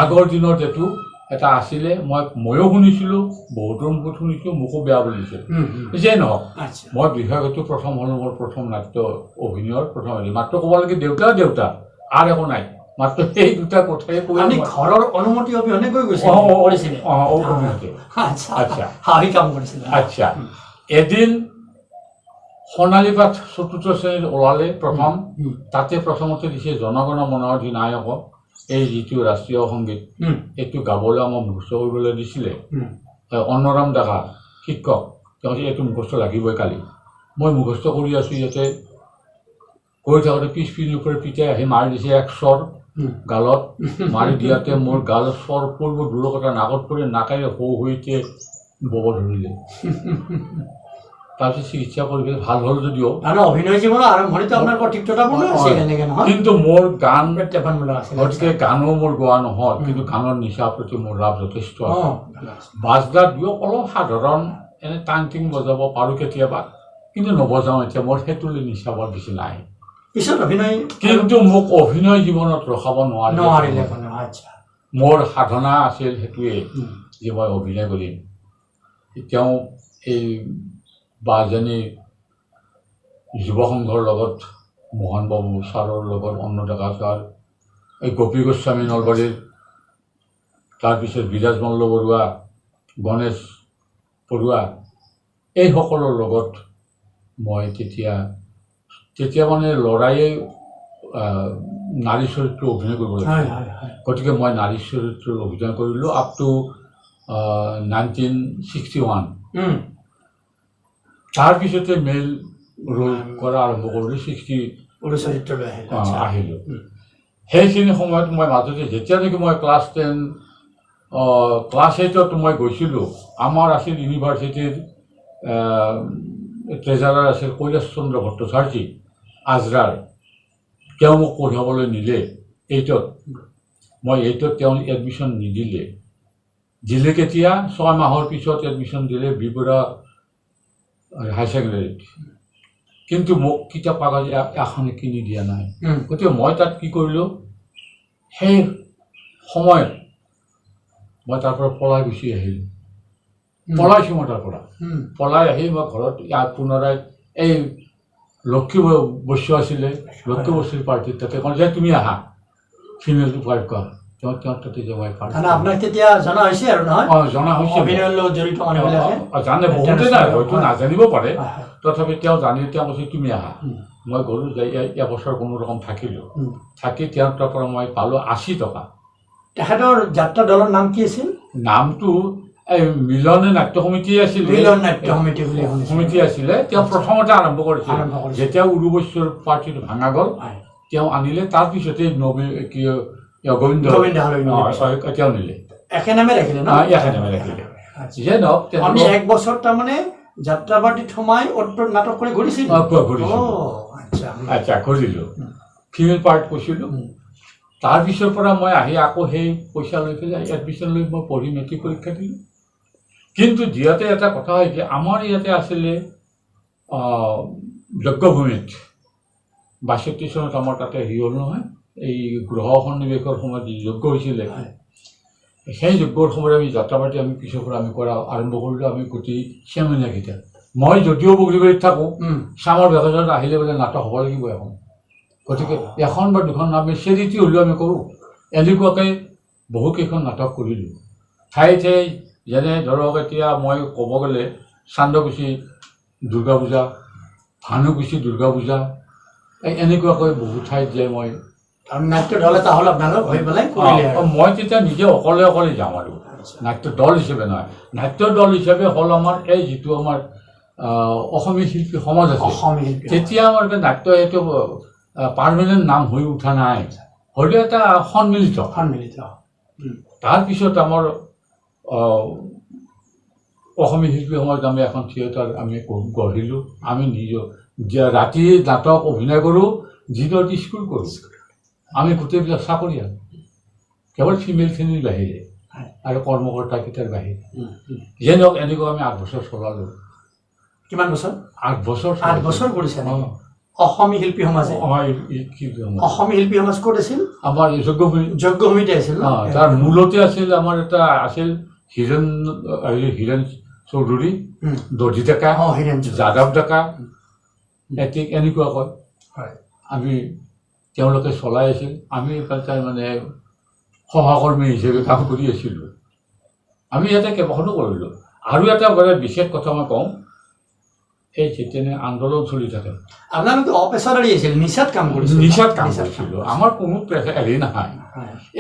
আগৰ দিনত এইটো এটা আছিলে, ময়ো শুনিছিলোঁ, বহুতৰ মুখত শুনিছোঁ, মোকো বেয়া বুলিছিল। যিয়ে নহওক, মই বিভাগটো প্ৰথম হ'ল মোৰ প্ৰথম নাট্য অভিনয়ৰ প্ৰথম হেৰি। মাত্ৰ ক'ব লাগে দেউতা দেউতা আৰু একো নাই, মাত্ৰ সেই দুটা কথাই কৈ ঘৰৰ অনুমতি অবিহনে গৈ গৈছে। আচ্ছা, কাম কৰিছিলে। আচ্ছা, এদিন সোণালী পাঠ চতুৰ্থ শ্ৰেণীত ওলালে প্ৰথম, তাতে প্ৰথমতে দিছে জনগণ মন অধিনায়ক, এই যিটো ৰাষ্ট্ৰীয় সংগীত, সেইটো গাবলৈ আমাক মুখস্থ কৰিবলৈ দিছিলে। অন্নৰাম ডেকা শিক্ষক, তেওঁ কৈছে এইটো মুখস্থ লাগিবই কালি। মই মুখস্থ কৰি আছোঁ, ইয়াতে কৰি থাকোঁতে পিছপিনৰ পৰা পিতাই আহি মাৰি দিছে এক চৰ গালত। মাৰি দিয়াতে মোৰ গাল চৰ পৰিব দূৰৰ কথা, নাকত পৰি নাকেৰে সৌ হৈতে বব ধৰিলে। তাৰপিছত চিকিৎসা কৰি পেলাই ভাল হ'ল যদিও অভিনয় জীৱনৰ আৰম্ভণিটো আপোনাৰ তিক্ততাপূৰ্ণ আছিল এনেকৈ নহয়, কিন্তু মোৰ গান প্ৰত্যাহ্বানমূলক আছিল, গতিকে গানো মোৰ গোৱা নহয়, কিন্তু গানৰ নিচা প্ৰতি মোৰ ৰাপ যথেষ্ট আছে। বাজনা দিয়ক অলপ সাধাৰণ এনে টাং টিং বজাব পাৰোঁ কেতিয়াবা, কিন্তু নবজাওঁ এতিয়া, মোৰ সেইটোলৈ নিচা বৰ বেছি নাই। পিছত অভিনয় কিন্তু মোক অভিনয় জীৱনত ৰখাব নোৱাৰিলে। আচ্ছা, মোৰ সাধনা আছিল সেইটোৱে যে মই অভিনয় কৰিম। তেওঁ এই বাজনী যুৱ সংঘৰ লগত, মোহন বাবু ছাৰৰ লগত, অন্ন ডেকা ছাৰ, এই গোপী গোস্বামী নলবাৰীৰ, তাৰপিছত বিৰাজ মল্ল বৰুৱা, গণেশ বৰুৱা, এইসকলৰ লগত মই তেতিয়া তেতিয়া মানে ল'ৰায়ে নাৰী চৰিত্ৰ অভিনয় কৰিব লাগে, গতিকে মই নাৰী চৰিত্ৰৰ অভিনয় কৰিলোঁ আপ টু 1961। তাৰপিছতে মেল ৰোল কৰা আৰম্ভ কৰিলোঁ, 60 আহিলোঁ। সেইখিনি সময়ত মই মাজতে যেতিয়া নেকি মই ক্লাছ 10, ক্লাছ 8ত মই গৈছিলোঁ, আমাৰ আছিল ইউনিভাৰ্চিটিৰ ট্ৰেজাৰাৰ আছিল কৈলাশ চন্দ্ৰ ভট্টাচাৰ্যী আজৰাৰ, তেওঁ মোক পঢ়াবলৈ নিলে 8ত। মই 8ত তেওঁ এডমিশ্যন নিদিলে, দিলে কেতিয়া 6 মাহৰ পিছত এডমিশ্যন দিলে বি বৰুৱা হায়াৰ ছেকেণ্ডেৰীত, কিন্তু মোক কিতাপ কাগজ এখন কিনি দিয়া নাই। গতিকে মই তাত কি কৰিলোঁ, সেই সময়ত মই তাৰ পৰা পলাই গুচি আহিলোঁ, পলাইছোঁ মই তাৰ পৰা পলাই আহি মই ঘৰত ইয়াত পুনৰাই এই লক্ষী বৈশ্য আছিলে, লক্ষী বৈশ্যৰ পাৰ্টিত তাতে ক'লে যে তুমি আহা ফিমেলটো পাৰ্ট কৰা, তেওঁ তাতে যে মই পাৰ্ট। আপোনাক তেতিয়া জনা হৈছে আৰু নহয়? অঁ, জনা হৈছে, জানে বহুতে নাই, হয়তো নাজানিব পাৰে, তথাপি তেওঁ জানি তেওঁ কৈছে তুমি আহা। মই গ'লোঁ, যাই এবছৰ কোনো ৰকম থাকিলোঁ, থাকি তেওঁৰ তাৰ পৰা মই পালোঁ 80 টকা। তেখেতৰ যাত্ৰা দলৰ নাম কি আছিল? নামটো এই মিলনে নাট্য সমিতি আছিলে, মিলন নাট্য সমিতি বুলি সমিতি আছিলে। তেওঁ প্ৰথমতে আৰম্ভ কৰিছিল, যেতিয়া উৰুবৈশ্যৰ পাৰ্টিটো ভাঙা গ'ল তেওঁ আনিলে, তাৰপিছতে নবী কি গোবিন্দ তেওঁ নিলে, একে নামে ৰাখিলে, একে নামে ৰাখিলে। যিয়ে নহওক, আমি 1 বছৰ তাৰমানে যাত্ৰা পাৰ্টিত সোমাই অত নাটক কৰি ঘূৰিছিলোঁ। আচ্ছা, ঘূৰিলোঁ, ফিমেল পাৰ্ট কৰিছিলোঁ। তাৰপিছৰ পৰা মই আহি আকৌ সেই পইচা লৈ পেলাই এডমিশ্যন লৈ মই পঢ়ি মেট্ৰিক পৰীক্ষা দিলোঁ। কিন্তু দিয়াতে এটা কথা হয় কি, আমাৰ ইয়াতে আছিলে যজ্ঞভূমিত 62 চনত আমাৰ তাতে হেৰি হ'ল নহয়, এই গ্ৰহ সন্নিৱেশৰ সময়ত যি যজ্ঞ হৈছিলে, সেই যজ্ঞৰ সময়ত আমি যাত্ৰা পাতি আমি পিছৰ পৰা আমি কৰা আৰম্ভ কৰিলোঁ। আমি গোটেই চেমনীয়াকেইটা, মই যদিও বগৰীবাৰীত থাকোঁ, চামৰ ভেকেশ্যনত আহিলে বোলে নাটক হ'ব লাগিব এখন, গতিকে এখন বা দুখন আমি চেৰিটি হ'লেও আমি কৰোঁ। এনেকুৱাকৈ বহুকেইখন নাটক কৰিলোঁ ঠায়ে ঠায়ে। যেনে ধৰক এতিয়া মই ক'ব গ'লে চান্দকুচি দুৰ্গা পূজা, ভানুকুচি দুৰ্গা পূজা, এই এনেকুৱাকৈ বহু ঠাইত যাই মই নাট্য দল এটা হ'ল আপোনালোক হৈ পেলাই কৰিলে। মই তেতিয়া নিজে অকলে অকলে যাওঁ আৰু, নাট্য দল হিচাপে নহয়। নাট্য দল হিচাপে হ'ল আমাৰ এই যিটো আমাৰ অসমীয়া শিল্পী সমাজ আছে, তেতিয়া আমাৰ নাট্য এইটো পাৰ্মানেণ্ট নাম হৈ উঠা নাই, হ'লেও এটা সন্মিলিত। তাৰপিছত আমাৰ অসমীয়া শিল্পী সমাজত আমি এখন থিয়েটাৰ আমি গঢ়িলোঁ। আমি নিজৰ ৰাতি নাটক অভিনয় কৰোঁ, দিনত স্কুল কৰোঁ। আমি গোটেইবিলাক চাকৰিয়াল, কেৱল ফিমেলখিনিৰ বাহিৰে আৰু কৰ্মকৰ্তাকেইটাৰ বাহিৰে। যিয়ে নহওক, এনেকুৱা আমি 8 বছৰ চলালোঁ। কিমান বছৰ? 8 বছৰ। 8 বছৰ কৰিছে অসমী শিল্পী সমাজে? অসমী শিল্পী সমাজ ক'ত আছিল? আমাৰ যজ্ঞভূমি, যজ্ঞভূমিতে আছিল। তাৰ মূলতে আছিল আমাৰ এটা আছিল হিৰেণ, হিৰেণ চৌধুৰী, দধি ডেকা, যাদৱ ডেকা, ঠিক এনেকুৱা কয়। আমি তেওঁলোকে চলাই আছিল, আমি তাৰ মানে সহকৰ্মী হিচাপে কাম কৰি আছিলোঁ। আমি ইয়াতে কেইবাখনো কৰিলোঁ। আৰু এটা মানে বিশেষ কথা মই কওঁ, এই যেতিয়া আন্দোলন চলি থাকে, আপোনালোকে অপেচাদাৰী আছিল, নিচাত কাম কৰিছিল। নিচাত কাম কৰিছিলোঁ, আমাৰ কোনো প্ৰেছাৰ হেৰি নহয়।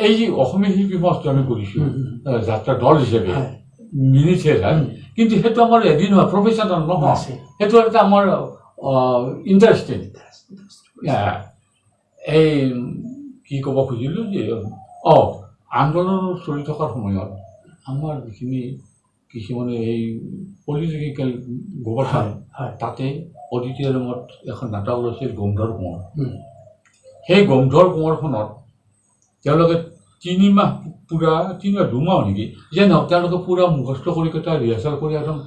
এই যি অসমীয়া শিল্পী সমাজটো আমি কৰিছোঁ যাত্ৰা দল হিচাপে, মিনি থিয়েটাৰ, কিন্তু সেইটো আমাৰ এদিন নহয়, প্ৰফেচনেল নহয়, সেইটো এটা আমাৰ ইণ্টাৰেষ্টিং। এই কি ক'ব খুজিলোঁ যে আন্দোলন চলি থকাৰ সময়ত আমাৰ যিখিনি কিছুমানে এই পলিটিকেল গোবৰথান, তাতে অডিটৰিয়ামত এখন নাটক লৈছিল গোমধৰ কোঁৱৰ। সেই গোমধৰ কোঁৱৰখনত তেওঁলোকে 3 মাহ পূৰা, 3 মাহ 2 মাহ নেকি যে নহওক, তেওঁলোকে পূৰা মুখস্থ কৰি এটা ৰিহাৰ্চেল কৰি একদম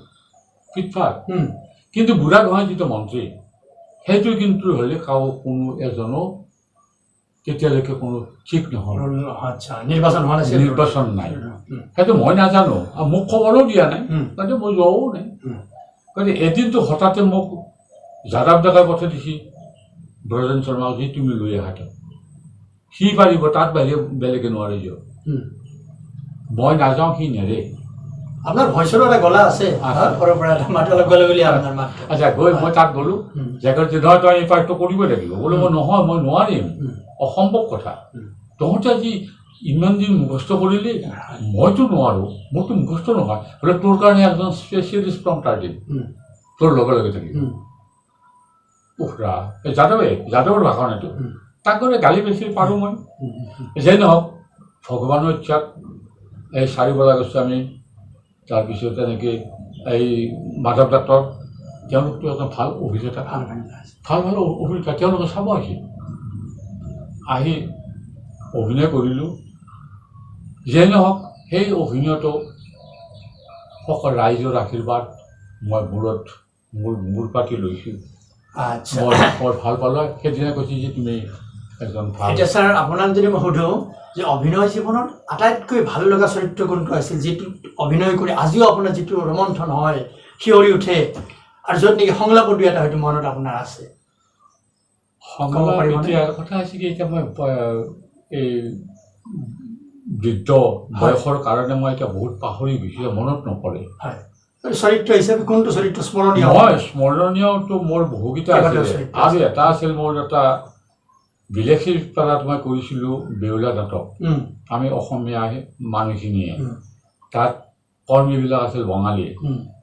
ফিটফাট। কিন্তু বুঢ়াগোহাঁই যিটো মন্ত্ৰী, সেইটো কিন্তু হ'লে কাৰো কোনো এজনো তেতিয়ালৈকে কোনো ঠিক নহ'ল। আচ্ছা, নিৰ্বাচন হোৱা নাছিল? নিৰ্বাচন নাই, সেইটো মই নাজানো আৰু মোক খবৰো দিয়া নাই, গতিকে মই যোৱাও নাই। গতিকে এদিনটো হঠাতে মোক যাদৱ ডেকাই পঠাই দিছে ব্ৰজেন শৰ্মাক, যি তুমি লৈ আহা তেওঁক, সি পাৰিব, তাত বাহিৰে বেলেগে নোৱাৰে দিয়ক। মই নাযাওঁ, সি নেৰে। আপোনাৰ ভইচৰো এটা গলা আছে, সৰুৰ পৰা এটা মাত অলপ গলে বুলি আপোনাৰ মাত। আচ্ছা, গৈ মই তাত গ'লোঁ, জেগাত যে নহয় তই এই পাৰ্টটো কৰিবই লাগিব। বোলো মই নহয়, মই নোৱাৰিম, অসম্ভৱ কথা। তহঁতে আজি ইমান দিন মুখস্থ কৰিলি, মইতো নোৱাৰোঁ, মোৰতো মুখস্থ নহয়। বোলে তোৰ কাৰণে এজন স্পেচিয়েলিষ্ট প্ৰম্পটাৰ দিম, তোৰ লগে লগে থাকিব। উফ ৰা, এই যাদৱৰ ভাষণ এইটো, তাক গ'লে গালি বেছি পাৰোঁ মই। যেই নহওক, ভগৱানৰ ইচ্ছাত এই চাৰিবলা গোস্বামী, তাৰপিছত তেনেকৈ এই মাধৱ ডাক্তৰ, তেওঁলোকতো এজন ভাল অভিনেতা, ভাল ভাল অভিনেতা, তেওঁলোকে চাব আহিছিল, আহি অভিনয় কৰিলোঁ। যেই নহওক, সেই অভিনয়টো সকলো ৰাইজৰ আশীৰ্বাদ মই মূৰত মূৰ পাতি লৈছোঁ। মই বৰ ভাল পালোঁ। সেইদিনা কৈছে যে তুমি এজন ভাল। এতিয়া ছাৰ, আপোনাক যদি মই সোধোঁ যে অভিনয় জীৱনত আটাইতকৈ ভাল লগা চৰিত্ৰ কোনটো আছিল, যিটো অভিনয় কৰি আজিও আপোনাৰ যিটো ৰোমন্থন হয়, শিয়ৰি উঠে, আৰু য'ত নেকি সংলাপো দুই এটা হয়তো মনত আপোনাৰ আছে? সংলাপ এতিয়া কথা হৈছে কি, এতিয়া মই এই বৃদ্ধ বয়সৰ কাৰণে মই এতিয়া বহুত পাহৰি গৈছোঁ, মনত নপৰে। হয়, চৰিত্ৰ হিচাপে কোনটো চৰিত্ৰ স্মৰণীয়? মই স্মৰণীয়টো মোৰ বহুকেইটা আছিলে, আৰু এটা আছিল মোৰ এটা বিলাসীৰ পাৰাত মই কৰিছিলোঁ বেউলা নাটক। আমি অসমীয়া মানুহখিনিয়ে, তাত কৰ্মীবিলাক আছিল বঙালী,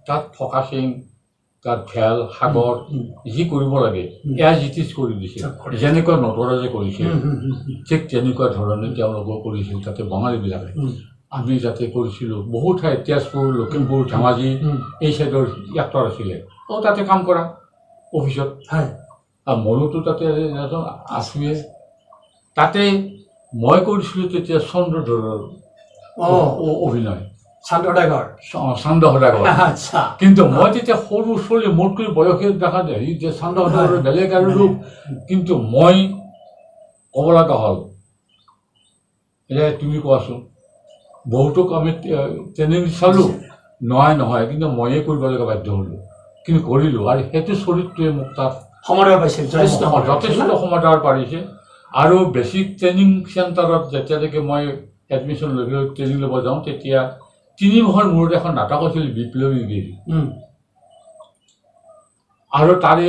তাত ফকাচিং, তাত ভেল সাগৰ যি কৰিব লাগে এজ it is কৰি দিছিল, যেনেকুৱা নটৰাজে কৰিছিল ঠিক তেনেকুৱা ধৰণে তেওঁলোকেও কৰিছিল তাতে বঙালীবিলাকে। আমি যাতে কৰিছিলোঁ বহু ঠাইত, তেজপুৰ, লখিমপুৰ, ধেমাজি এই চাইডৰ এক্টৰ আছিলে, তাতে কাম কৰা অফিচত। আৰু ময়োতো তাতে এজন আছোঁৱে। তাতে মই কৰিছিলোঁ তেতিয়া চন্দ্ৰধৰৰ অভিনয়, চান্দ সদাগৰ। কিন্তু মই তেতিয়া সৰু ছোৱালী, মোতকৈ বয়সে দেখা যায় যে চান্দ সদাগৰৰ বেলেগ আৰু ৰূপ। কিন্তু মই ক'ব লগা হ'ল, এতিয়া তুমি কোৱাচোন, বহুতক আমি ট্ৰেইনিং চালোঁ, নহয় কিন্তু ময়ে কৰিব লগা বাধ্য হ'লোঁ, কিন্তু কৰিলোঁ। আৰু সেইটো চৰিত্ৰটোৱে মোক তাত সমাদৰ পাইছিল, যথেষ্ট সমাদৰ পাৰিছে। আৰু বেছিক ট্ৰেইনিং চেণ্টাৰত যেতিয়ালৈকে মই এডমিশ্যন লৈ ট্ৰেইনিং ল'ব যাওঁ, তেতিয়া 3 মাহৰ মূৰত এখন নাটক আছিল বিপ্লৱী বীৰ। আৰু তাৰে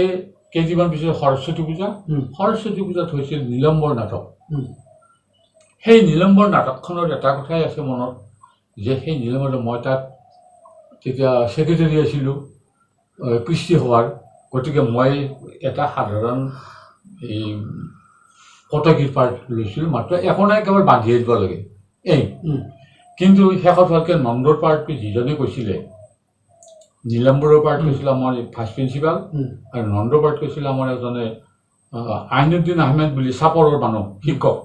কেইদিনমান পিছত সৰস্বতী পূজা, সৰস্বতী পূজাত হৈছিল নীলম্বৰ নাটক। সেই নীলম্বৰ নাটকখনৰ এটা কথাই আছে মনত, যে সেই নীলম্বৰ মই তাত তেতিয়া ছেক্ৰেটেৰী আছিলোঁ কৃষ্টি সভাৰ, গতিকে মই এটা সাধাৰণ এই কটকীৰ পাৰ্ট লৈছিলোঁ মাত্ৰ, একো নাই, কেৱল বান্ধিয়ে দিব লাগে এই। কিন্তু শেষত ভালকৈ নন্দৰ পাৰ্টটো যিজনে কৈছিলে, নীলাম্বৰৰ পাৰ্ট কৈছিলে আমাৰ ভাইচ প্ৰিন্সিপাল, আৰু নন্দৰ পাৰ্ট কৈছিলে আমাৰ এজনে আইনুদ্দিন আহমেদ বুলি চাপৰৰ মানুহ শিক্ষক,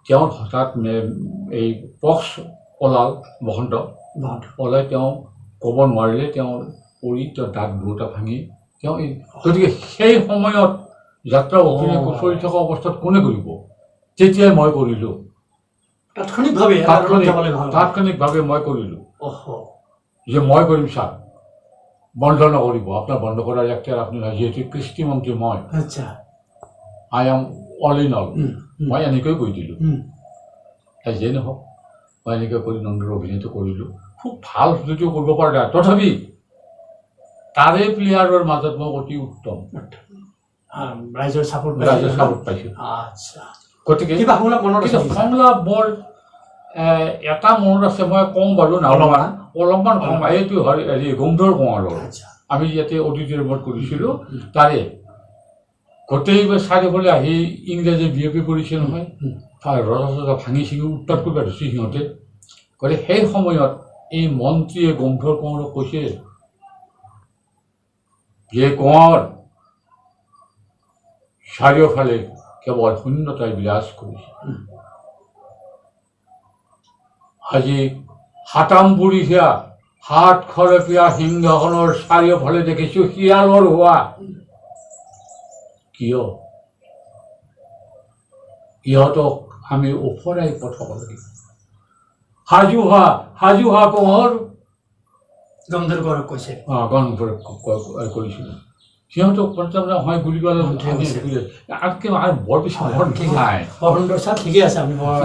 তেওঁৰ হঠাৎ এই পক্স ওলাল, বসন্ত ওলাই তেওঁ ক'ব নোৱাৰিলে, তেওঁ পৰি তেওঁ দাঁত দুটা ভাঙি তেওঁ এই। গতিকে সেই সময়ত যাত্ৰা অভিনয় চলি থকা অৱস্থাত কোনে কৰিব, তেতিয়াই মই কৰিলোঁ। তাৎক্ষণিকভাৱে মই কৰিলোঁ যে মই কৰিম ছাৰ, বন্ধ নকৰিব, আপোনাৰ বন্ধ কৰাৰ এখতিয়াৰ আপুনি নহয়, যিহেতু কৃষ্টিমন্ত্ৰী মই, I am all in all, মই এনেকৈ কৈ দিলোঁ। যিয়ে নহওক, মই এনেকৈ কৰি নন্দৰ অভিনয়টো কৰিলোঁ, খুব ভাল যদিও কৰিব পৰা নাই, তথাপি তাৰে প্লেয়াৰৰ মাজত মই অতি উত্তম ৰাইজৰ ছাপোৰ্ট পাইছোঁ। গতিকে সংলাপ মোৰ এটা মনত আছে, মই কওঁ বাৰু, অলপমান অলপমান কওঁ, এইটো হেৰি গোমধৰ কোঁৱৰৰ, আমি ইয়াতে অডিটৰিয়ামত কৰিছিলোঁ, তাৰে গোটেই চাৰিওফালে আহি ইংৰাজে বিয়পি পৰিছে নহয়, ৰজা চজা ভাঙি চিঙি উৎপাত কৰিব ধৰিছে সিহঁতে। গতিকে সেই সময়ত এই মন্ত্ৰীয়ে গোমধৰ কোঁৱৰক কৈছে যে কোঁৱৰ, চাৰিওফালে কেৱল শূন্যতাই বিৰাজ কৰিছে, আজি সাতামপুৰুষীয়া সাত খৰপীয়া সিংহাসনৰ চাৰিওফালে দেখিছোঁ শিয়ালৰ হোৱা, কিয়? ইহঁতক আমি ওফৰাই পঠাব লাগিব। সাজু হোৱা, সাজু হোৱা কোঁৱৰ। গমধৰ কোঁৱৰক কৈছে। গণভোট কৰিছিলোঁ। সিহঁতক তাৰমানে হয় গুলিয়ালে। ঠিক আছে। আনকি আৰু বৰ বেছি মনত ঠিক আছে। নাই। বৰ সুন্দৰ ছাৰ, ঠিকে আছে। আপুনি বৰ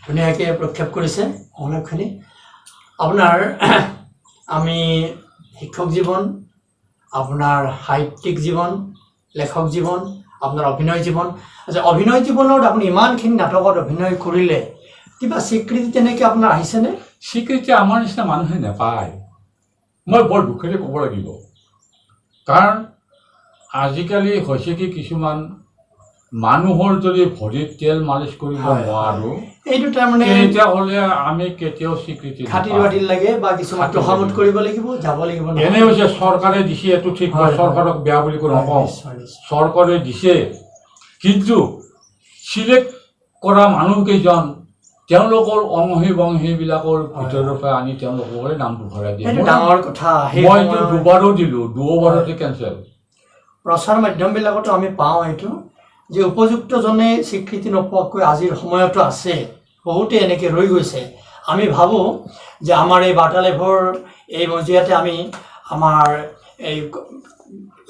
ধুনীয়াকৈ প্ৰক্ষেপ কৰিছে অনেকখিনি। আপোনাৰ আমি শিক্ষক জীৱন, আপোনাৰ সাহিত্যিক জীৱন, লেখক জীৱন, আপোনাৰ অভিনয় জীৱন। আচ্ছা, অভিনয় জীৱনত আপুনি ইমানখিনি নাটকত অভিনয় কৰিলে, কিবা স্বীকৃতি তেনেকৈ আপোনাৰ আহিছেনে? স্বীকৃতি আমাৰ নিচিনা মানুহে নাপায়। মই বৰ দুখেৰে ক'ব লাগিব, কাৰণ আজিকালি হৈছে কি, কিছুমান মানুহৰ যদি ভৰিত তেল মালিচ কৰিব নোৱাৰোঁ, এইটো তাৰমানে তেতিয়াহ'লে আমি কেতিয়াও স্বীকৃতি খাতিৰ নাপাওঁ। বাতিল লাগে বা কিছুমান খাতিৰ তোষামোদ বাতিল। কৰিব লাগিব, যাব লাগিব নহয়। এনে হৈছে চৰকাৰে দিছে, এইটো ঠিক। মই হয়, হয়। চৰকাৰক বেয়া বুলি কৈ নকওঁ। নিশ্চয় নিশ্চয় চৰকাৰে দিছে, কিন্তু চিলেক্ট কৰা মানুহকেইজন তেওঁলোকৰ অংশী বংশীবিলাকৰ ভিতৰৰ পৰা আনি তেওঁলোকৰে নামটো ভৰাই দিয়ে। সেইটো ডাঙৰ কথা। সেই মইতো সময়ত দুবাৰো দিলোঁ, দুবাৰতে কেঞ্চেল। প্ৰচাৰ মাধ্যমবিলাকতো আমি পাওঁ এইটো যে উপযুক্তজনে স্বীকৃতি নোপোৱাকৈ আজিৰ সময়তো আছে, বহুতে এনেকৈ ৰৈ গৈছে। আমি ভাবোঁ যে আমাৰ এই বাৰ্তালাপৰ এই মজিয়াতে আমি আমাৰ এই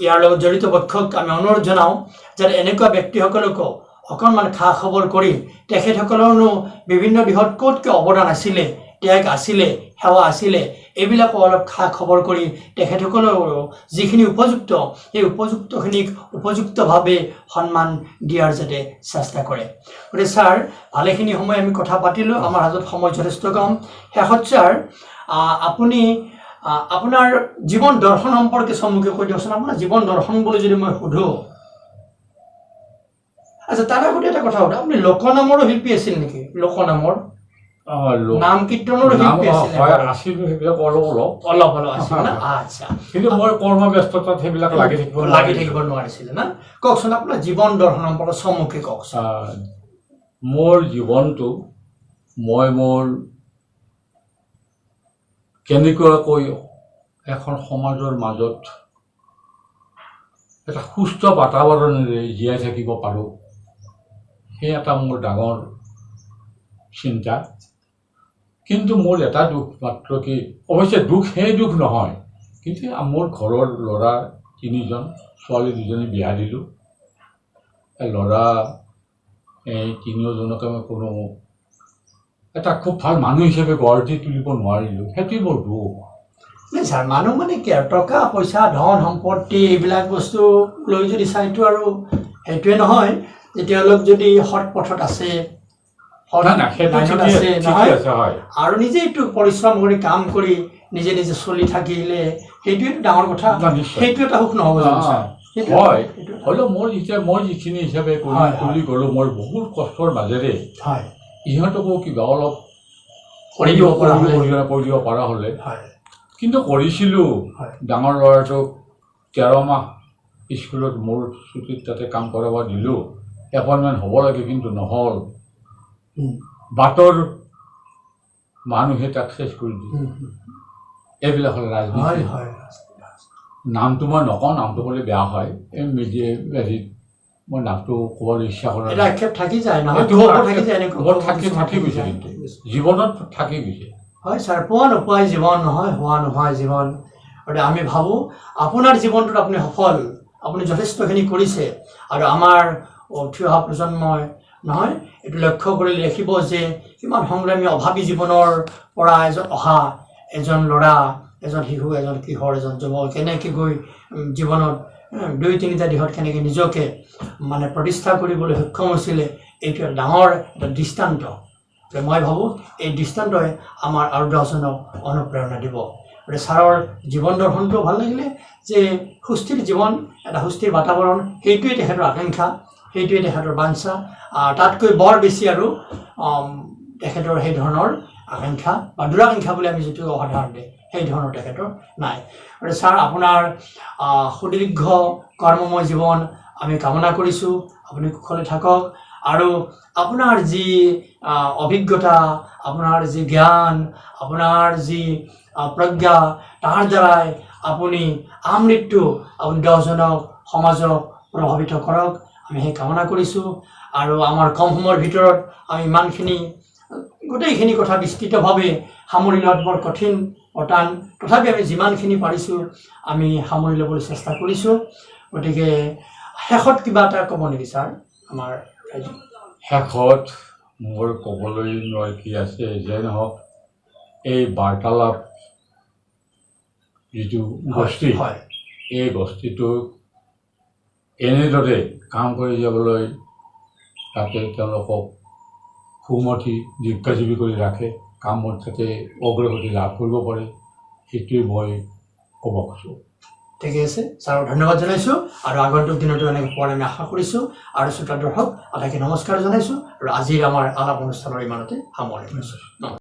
ইয়াৰ লগত জড়িত পক্ষক আমি অনুৰোধ জনাওঁ যাতে এনেকুৱা ব্যক্তিসকলকো অকণমান খা খবৰ কৰি তেখেতসকলৰনো বিভিন্ন দিশত ক'তকৈ অৱদান আছিলে, ত্যাগ আছিলে, সেৱা আছিলে, এইবিলাকো অলপ খা খবৰ কৰি তেখেতসকলৰো যিখিনি উপযুক্ত, সেই উপযুক্তখিনিক উপযুক্তভাৱে সন্মান দিয়াৰ যাতে চেষ্টা কৰে। গতিকে ছাৰ, ভালেখিনি সময় আমি কথা পাতিলোঁ, আমাৰ হাতত সময় যথেষ্ট কম। শেষত ছাৰ, আপুনি আপোনাৰ জীৱন দৰ্শন সম্পৰ্কে চমুকৈ কৈ দিয়কচোন। আপোনাৰ জীৱন দৰ্শন বুলি যদি মই সোধোঁ। আচ্ছা, তাৰ আগতে এটা কথা সোধোঁ, আপুনি লোকনামৰো শিল্পী আছিল নেকি? লোকনামৰ, নাম কীৰ্তনৰো নাম শিল্পী আছিল? হয়, আছিলোঁ, সেইবিলাক অলপ অলপ। অলপ অলপ আছিল না? আচ্ছা। কিন্তু মই কৰ্মব্যস্ততাত সেইবিলাক লাগি থাকিব লাগি নোৱাৰিলোঁ। থাকিব নোৱাৰিছিলে না? কওকচোন, আপোনাৰ জীৱন দৰ্শন সম্পৰ্কে চমুকে কওকচোন। মোৰ জীৱনটো মই মোৰ কেনেকুৱাকৈ এখন সমাজৰ মাজত এটা সুস্থ বাতাবৰণেৰে জীয়াই থাকিব পাৰোঁ, সেই এটা মোৰ ডাঙৰ চিন্তা। কিন্তু মোৰ এটা দুখ মাত্ৰ কি, অৱশ্যে দুখ সেই দুখ নহয়, কিন্তু মোৰ ঘৰৰ ল'ৰা তিনিজন, ছোৱালী দুজনী বিয়া দিলোঁ। এই ল'ৰা এই তিনিওজনকে মই কোনো এটা খুব ভাল মানুহ হিচাপে গঢ় দি তুলিব নোৱাৰিলোঁ, সেইটোৱে মোৰ দুখ। নাই ছাৰ, মানুহ মানে কি আৰু, টকা পইচা ধন সম্পত্তি এইবিলাক বস্তু লৈ যদি চাইতো আৰু সেইটোৱে নহয় যে তেওঁলোক যদি সৎ পথত আছে, সৎ নাই নাই, সেইটো লাইনত ঠিকেই আছে, ঠিকেই নহয় আছে, হয়। আৰু নিজে এইটো পৰিশ্ৰম কৰি কাম কৰি নিজে নিজে চলি থাকিলে সেইটোৱেতো ডাঙৰ কথা। না, নিশ্চয়। সেইটো এটা সুখ নহ'ব জানো ছাৰ? সেইটো হয়। সেইটো এটা- হ'লেও মোৰ যেতিয়া মই যিখিনি হিচাপে কৰি হয়, হয়। তুলি গ'লোঁ, মই বহুত কষ্টৰ মাজেৰে ইহঁতকো কিবা অলপ কৰি দিব পৰা হ'লে। কৰি দিব পৰা হ'লে। কিন্তু কৰিছিলোঁ। ডাঙৰ ল'ৰাটোক 13 মাহ স্কুলত মোৰ ছুটীত তাতে কাম কৰাব দিলোঁ। এপইণ্টমেণ্ট হ'ব লাগে, কিন্তু নহ'ল। বাটৰ মানুহে তাক চেচ কৰি দিলে। এইবিলাক হ'ল ৰাজনীতি। হয় হয় নামটো মই নকওঁ, নামটো ক'লে বেয়া হয়। এই মিডিয়া হেৰিত মই নামটো ক'বলৈ ইচ্ছা কৰা এটা নাই। আক্ষেপ থাকি যায় নহয়? এইটো ক্ষোভো মোৰ থাকি যায়, এনেকুৱা মোৰ ক্ষোভ কিছুমান থাকি থাকি গৈছে যায়। কিন্তু জীৱনত থাকি গৈছে। হয় ছাৰ, পোৱা নোপোৱাই জীৱন নহয়, হোৱা নোহোৱাই জীৱন। গতিকে আমি ভাবোঁ আপোনাৰ জীৱনটোত আপুনি সফল, আপুনি যথেষ্টখিনি কৰিছে। আৰু আমাৰ উঠি অহা প্ৰজন্মই নহয় এইটো লক্ষ্য কৰিলে দেখিব যে কিমান সংগ্ৰামী অভাৱী জীৱনৰ পৰা এজন অহা এজন ল'ৰা, এজন শিশু, এজন কিশোৰ, এজন যুৱক কেনেকৈ গৈ জীৱনত দুই তিনিটা দিশত কেনেকৈ নিজকে মানে প্ৰতিষ্ঠা কৰিবলৈ সক্ষম হৈছিলে, এইটো এটা ডাঙৰ এটা দৃষ্টান্ত। গতিকে মই ভাবোঁ এই দৃষ্টান্তই আমাৰ আৰু দহজনক অনুপ্ৰেৰণা দিব। গতিকে ছাৰৰ জীৱন দৰ্শনটোও ভাল লাগিলে যে সুস্থিৰ জীৱন, এটা সুস্থিৰ বাতাবৰণ, সেইটোৱেই তেখেতৰ আকাংক্ষা, সেইটোৱেই তেখেতৰ বাঞ্ছা। তাতকৈ বৰ বেছি আৰু তেখেতৰ সেই ধৰণৰ আকাংক্ষা বা দুৰাকাংক্ষা বুলি আমি যিটো কওঁ সাধাৰণতে, সেই ধৰণৰ তেখেতৰ নাই। গতিকে ছাৰ, আপোনাৰ সুদীৰ্ঘ কৰ্মময় জীৱন আমি কামনা কৰিছোঁ। আপুনি কুশলে থাকক আৰু আপোনাৰ যি অভিজ্ঞতা, আপোনাৰ যি জ্ঞান, আপোনাৰ যি প্ৰজ্ঞা, তাৰ দ্বাৰাই আপুনি আমৃত্যু আপুনি দহজনক, সমাজক প্ৰভাৱিত কৰক, আমি সেই কামনা কৰিছোঁ। আৰু আমাৰ কম সময়ৰ ভিতৰত আমি ইমানখিনি গোটেইখিনি কথা বিস্তৃতভাৱে সামৰি লোৱাত বৰ কঠিন, বৰ টান। তথাপি আমি যিমানখিনি পাৰিছোঁ আমি সামৰি ল'বলৈ চেষ্টা কৰিছোঁ। গতিকে শেষত কিবা এটা ক'ব নেকি ছাৰ আমাৰ ৰাইজক? শেষত মোৰ ক'বলৈ নোৱাৰি কি আছে, যে নহওক এই বাৰ্তালাপ যিটো গোষ্ঠী, এই গোষ্ঠীটোক এনেদৰে কাম কৰি যাবলৈ তাতে তেওঁলোকক সুমতি দীৰ্ঘজীৱী কৰি ৰাখে, কামত যাতে অগ্ৰগতি লাভ কৰিব পাৰে, সেইটোৱে মই ক'ব খোজোঁ। ঠিকে আছে ছাৰক ধন্যবাদ জনাইছোঁ আৰু আগন্তুক দিনতো এনেকৈ পোৱাৰ আমি আশা কৰিছোঁ। আৰু শ্ৰোতা দৰ্শক আটাইকে নমস্কাৰ জনাইছোঁ আৰু আজিৰ আমাৰ আলাপ অনুষ্ঠানৰ ইমানতে সামৰণি মাৰিছোঁ। নমস্কাৰ।